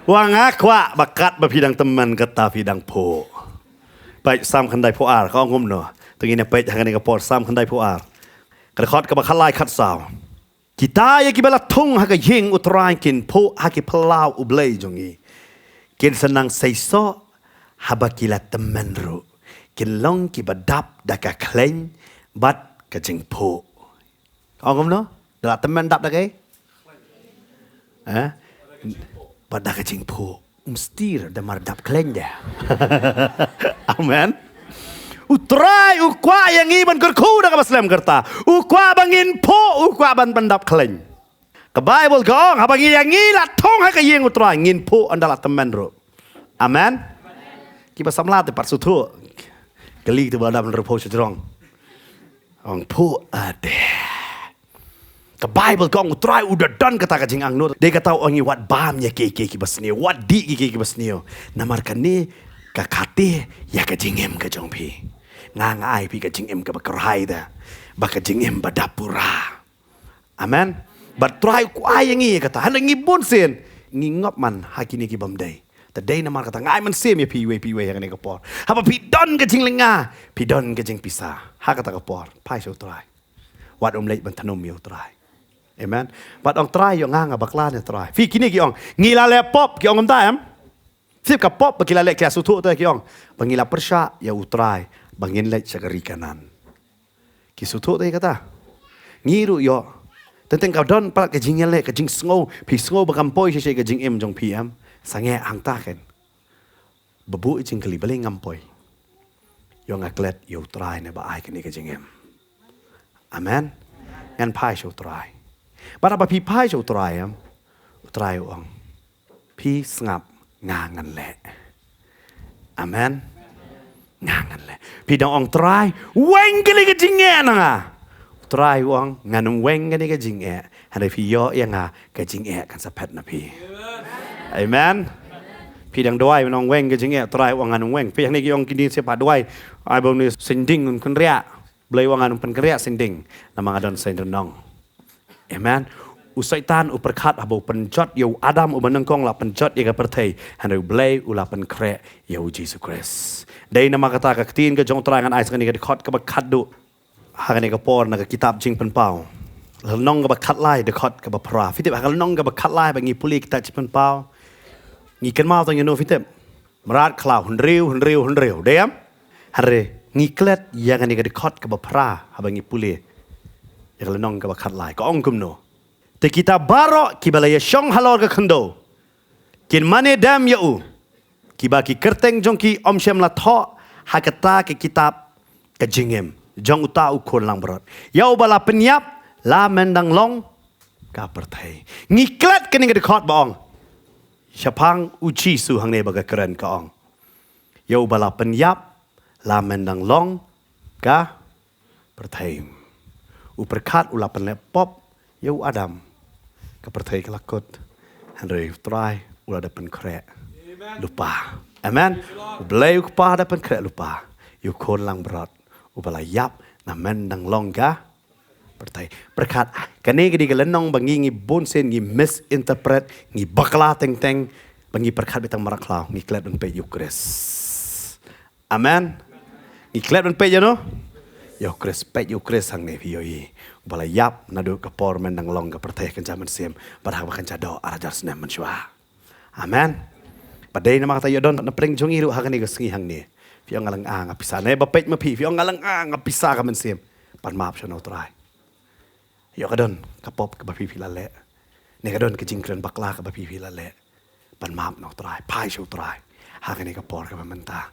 U ong nga kwah ba katba phi dang tymmen kata phi dang phuh. Peit Salm khyndaiphew ar, ka ong kumno? To ngin ïa peit ha kane ka por, Salm khyndaiphew ar. Ka dkhot kaba khatlai khatsaw. Kita ïa kiba la thung ha ka ïing U Trai kin phuh ha ki phyllaw U Blei jong ngi. Kin sa nang seisoh haba ki la tymmen ruh. Kin long kiba dap da ka khleiñ bad ka jingphuh. Ong kumno? Da la tymmen dap da kaei? Eh? Bad da ka jingphuh. Mesti da mar dap khleiñ de. Amen. U Trai u kwah ïa ngi ban kyrkhu da kaba slem ka rta. U kwah ba ngin phuh, u kwah ban pyndap khleiñ. Ka Bible ka ong haba ngi ïa ngi la thung ha ka ïing U Trai ngin phuh ynda la tymmen ruh. Amen. Kiba samla te pat sngewthuh. Kali te ba dap ban phuh sha jrong. Ong phuh ade. Ka Bible ka ong U Trai u da don kata ka jingangnud. Dei kata u ong ngi wat bam ïa kiei kiei kiba sniew, wat dih ïa kiei kiei kiba sniew. Namar kane ka khate ïa ka jingim ka jong phi. Nga nga ai phi ka jingim kaba kyrhai da. Ba ka jingim ba dap pura. Amen. Bad Trai u kwah ïa ngi ïa kata. Hynrei ngi bun sien ngi ngop man ha kine ki bym dei. Te dei namar kata nga ai mynsiem ïa phi iwei pa iwei ha kane ka por. Haba phi don ka jinglynga, phi don ka jingpisa ha kata ka por, phai sha U Trai. Wat ym leit ban thnum ïa U Trai. Amen. Bad ong Trai ïoh nga nga bakla ne Trai. Phi kine ki ong ngi la leh pop, ki ong kumta em? Tip ka pop ba ki la leh, ki la sngewthuh te ki ong ba ngi la pyrshah ïa U Trai ba ngin leit sha ka ri Kanaan. Ki sngewthuh te kata. Ngi ruh ïoh. Teng teng ka don pat ka jingïaleh, ka jingsngew, phi sngew ba kam poi shisha ka jingim jong phi em? Sangeh hangta ken. Ba buh jingkylli balei ngam poi. Ïoh nga klet ïa U Trai ne ba ai kane ka jingim. Amen. Ngan phai sha U Trai. Bad haba phi phai sha U Trai em, U Trai u ong, phi sngap, nga ngan leh. Amen. Nga ngan leh. Phi dang ong Trai, weng kane ka jingeh na nga. U Trai u ong ngan ym weng kane ka jingeh. Hynrei phi ïoh ïa nga ka jingeh kan sa phet na phi. Amen. Phi dang duwai ban ong weng ka jingeh, Trai u ong ngan ym weng. Phi hangne ki ong kine sha pat duwai, ai ba une seng ding un kynriah. Blei u ong ngan ym pynkynriah seng ding namar nga don seng rynnong. Amen. U Soitan u pyrkhat haba u pynjot ïa u Adam uba nyngkong, la pynjot ïa ka pyrthei, hynrei U Blei u la pynkhreh ïa U Jisu Khrist. Dei namar kata ka ktien ka jong U Trai ngan ai sa kane ka dkhot kaba khatduh ha kane ka por na ka kitab Jingpynpaw, lynnong kaba khatlai, dkhot kaba phra. Phi tip, ha ka lynnong kaba khatlai ba ngi pule kitab Jingpynpaw, ngi kynmaw tang ïa no, phi tip? Mrad khlaw, hynriew, hynriew, hynriew. Dei em? Hynrei ngi klet ïa kane ka dkhot kaba phra haba ngi pule ïa ka lynnong kaba khatlai. Ka ong kumno? Te kita baroh kiba la ïashong halor ka khyndew kin mane dem ïa u, kiba ki kyrteng jong ki ym shym la thoh ha kata ka kitab ka jingim jong uta U Khun langbrot, ïa uba la pynïap, la myndang long ka pyrthei. Ngi klet kane ka dkhot ba ong shaphang U Jisu hangne ba ka kren, ka ong, ïa uba la pynïap, la myndang long ka pyrthei. U pyrkhat u la pynleh pop ïa u Adam, ka pyrthei ka la kut, hynrei U Trai u la da pynkhreh lypa. Amen. U Blei U Kpa da pynkhreh lypa ïa U Khun langbrot uba la ïap, la myndang long ka pyrthei. Pyrkhat, kane ka dei ka lynnong ba ngi, ngi bun sien ngi misinterpret, ngi bakla teng teng, ba ngi pyrkhat beit tang mrad khlaw, ngi klet ban peit ïa U Khrist. Amen. Ngi klet ban peit ïa no? Ïa U Khrist. Peit ïa U Khrist hangne, phi ïohi. Uba la ïap naduh ka por myndang long ka pyrthei, kynja mynsiem, bad haba kynja doh ar hajar snem mynshuwa. Amen. Ba dei namar kata ïoh don na pdeng jong ngi ruh ha kane ka sngi hangne. Phi ong nga la nga nga pisa, ne ba peit ma phi, phi ong nga la nga nga pisa ka mynsiem ban map sha U Trai. Ïoh ka don ka pop kaba phi phi la leh, ne ka don ka jingkren bakla kaba phi phi la leh, ban map na U Trai, phai sha U Trai ha kane ka por kaba mynta.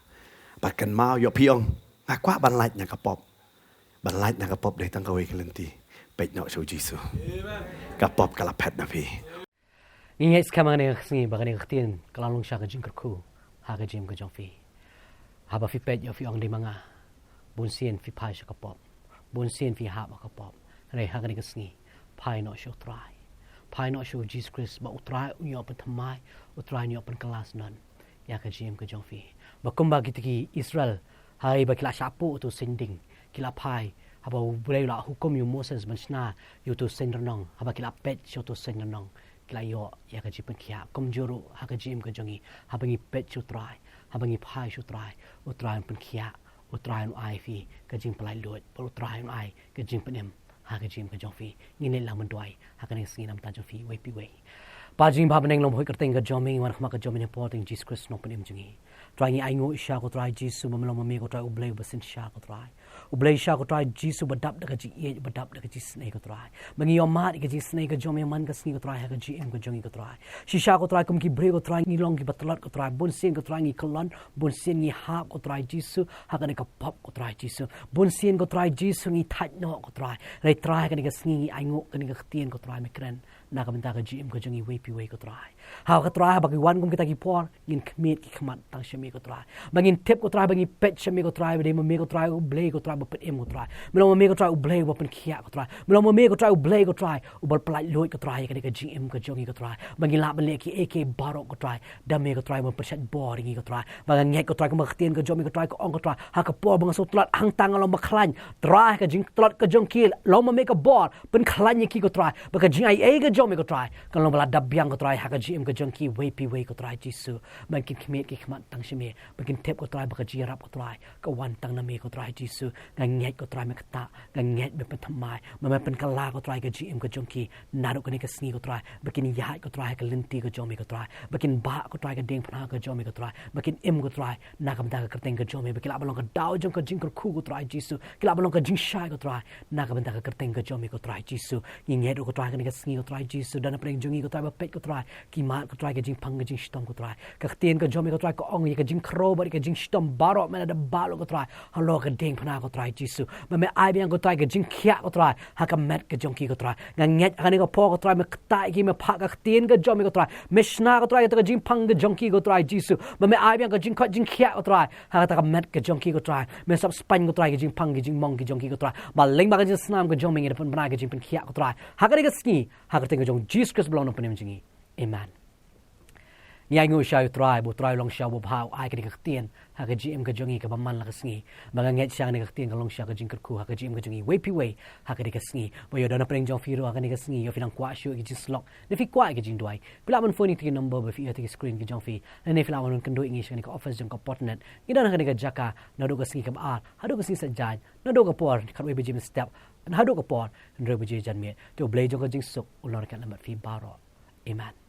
Bad kynmaw, ïoh phi ong nga kwah ban lait na ka pop. Ban lait na ka pop dei tang kawei ka lynti, peit noh sha U Jisu. Ka pop ka la phet na phi. Ngi ngeit skhem ha kane ka sngi ba kane ka ktien ka la long sha ka jingkyrkhu ha ka jingim ka jong phi. Haba phi peit ïoh phi ong dei ma nga. Bun sien phi phai sha ka pop, bun sien phi hap ha ka pop. Hynrei ha kane ka sngi phai noh sha U Trai. Phai noh sha U Jisu Khrist ba U Trai un ïoh pynthymmai, U Trai un ïoh pynkylla shnong ïa ka jingim ka jong phi. Ba kumba kita ki Israel, ha kaba ki la shah puh uto u seng ding, ki la phai, haba U Blei u la hukum ïa u Moses ban shna ïa uto u seng rnong, haba ki la peit sha uto u seng rnong, ki la ïoh ïa ka jingpynkhiah. Kumjuh ruh ha ka jingim ka jong ngi, haba ngi peit sha U Trai, haba ngi phai sha U Trai, U Trai un pynkhiah, U Trai un ai phi ka jingpynlait luid, bad U Trai un ai ka jingpynim ha ka jingim ka jong phi. Ngin ïa leit lang ban duwai ha kane ka sngi namar ka jong phi, wei pa wei. Pa jong ngi ba ha bneng, long ba hoi kyrteng ka jong me, ngi wan ha khmat ka jong me ha ka por jong U Jisu Khrist u nongpynim jong ngi. Trai, ngi ainguh shisha ko Trai Jisu, ba me long ma me ko Trai U Blei uba synshar ko Trai. U Blei shisha ko Trai Jisu, uba dap da ka jingïeit, uba dap da ka jingisynei ko Trai. Ba ngi ïohmad ïa ka jingisynei ka jong me man ka sngi ko Trai ha ka jingim ka jong ngi ko Trai. Shisha ko Trai, kum ki briew ko Trai, ngi long kiba tlot ko Trai, bun sien ko Trai ngi kyllon, bun sien ngi hap ko Trai Jisu ha kane ka pop ko Trai Jisu. Bun sien ko Trai Jisu ngi thait noh ko Trai. Hynrei Trai, ha kane ka sngi ngi ainguh kane ka ktien ko Trai me kren na ka bynta ka jingim ka jong ngi wei pa wei ko Trai. Ha ko Trai, haba ki wan kum kita ki por, ngin khmied ki khmat tang sha me ko Trai. Ba ngin tip ko Trai, ba ngin peit sha me ko Trai, ba dei ma me ko Trai U Blei ko Trai uba pynim ko Trai. Me long ma me ko Trai U Blei uba pynkhiah ko Trai. Me long ma me ko Trai U Blei ko Trai uba pynlait luid ko Trai ïa kane ka jingim ka jong ngi ko Trai. Ba ngin lah ban leh kiei kiei baroh ko Trai da me ko Trai uba pynshait bor ïa ngi ko Trai. Ba nga ngeit ko Trai, kum ka ktien ka jong me ko Trai ka ong ko Trai, ha ka por ba nga shu tlot hangta nga long bakhlaiñ, Trai, ha ka jingtlot ka jong ki, long ma me ka bor, pynkhlaiñ ïa ki ko Trai, ba ka jingaiei ka jong me ko Trai kan long ba la dap biang ko Trai ha ka jingim ka jong ki wei pa wei ko Trai Jisu. Ba kin khmied ki khmat tang sha me, ba kin tip ko Trai ba ka jingïarap ko Trai ka wan tang na me ko Trai Jisu. Nga ngeit ko Trai me ktah, nga ngeit me pynthymmai, ba me pynkylla ko Trai ka jingim ka jong ki naduh kane ka sngi ko Trai, ba kin ïaid ko Trai ha ka lynti ka jong me ko Trai, ba kin bah ko Trai ka diengphna ka jong me ko Trai, ba kin im ko Trai na ka bynta ka kyrteng ka jong me, ba ki lah ban long ka daw jong ka jingkyrkhu ko Trai Jisu, ki lah ban long ka jingshai ko Trai na ka bynta ka kyrteng ka jong me ko Trai Jisu. Ngi ngeit ruh ko Trai kane ka sngi ko Trai Jisu, da na pdeng jong ngi ko Trai ba peit ko Trai, ki mad ko Trai ka jingpang ka jingshitom ko Trai. Ka ktien ka jong me ko Trai ka ong ïa ka jingkhrew bad ïa ka jingshitom baroh me la dep bah lut ko Trai halor ka diengphna ko Trai Jisu. Ba me ai biang ko Trai ka jingkhiah ko Trai ha ka met ka jong ki ko Trai. Nga ngeit ha kane ka por ko Trai me ktah ïa ki, me phah ka ktien ka jong me ko Trai, me shna ko Trai ïa ka jingpang ka jong ki ko Trai Jisu. Ba me ai biang ka jingkoit jingkhiah ko Trai ha kata ka met ka jong ki ko Trai. Me sap spaiñ ko Trai ka jingpang ka jingmong ka jong ki ko Trai. Ba lyngba ka jingsnam ka jong me ngi da pynbna ka jingpynkhiah ko Trai ha kane ka sngi, ha ka kyrteng ka jong U Jisu Khrist ba long u nongpynim jong ngi. Amen. Ïa ngi u shai u Trai, ba u Trai u long sha u babha, u ai kane ka ktien ha ka jingim ka jong ngi kaba man la ka sngi. Ba nga ngeit sha kane ka ktien ka long sha ka jingkyrkhu ha ka jingim ka jong ngi wei pa wei ha kane ka sngi. Ba ïoh don hapdeng jong phi ruh ha kane ka sngi, ïoh phi nang kwah shuh ïa ka jingsyllok, ne phi kwah ïa ka jingduwai, phi lah ban phone ïa kane ka number ba phi ïoh ha ka screen ka jong phi, ne phi lah ban kynduh ïa ngi sha kane ka office jong ka Pop Net. Ngi don ha kane ka jaka naduh ka sngi kaba ar haduh ka sngi Saitjaiñ, naduh ka por khatwei baje mynstep haduh ka por hynriew baje janmiet. Te U Blei jong ka jingsuk un long ryngkat lem bad phi baroh. Amen.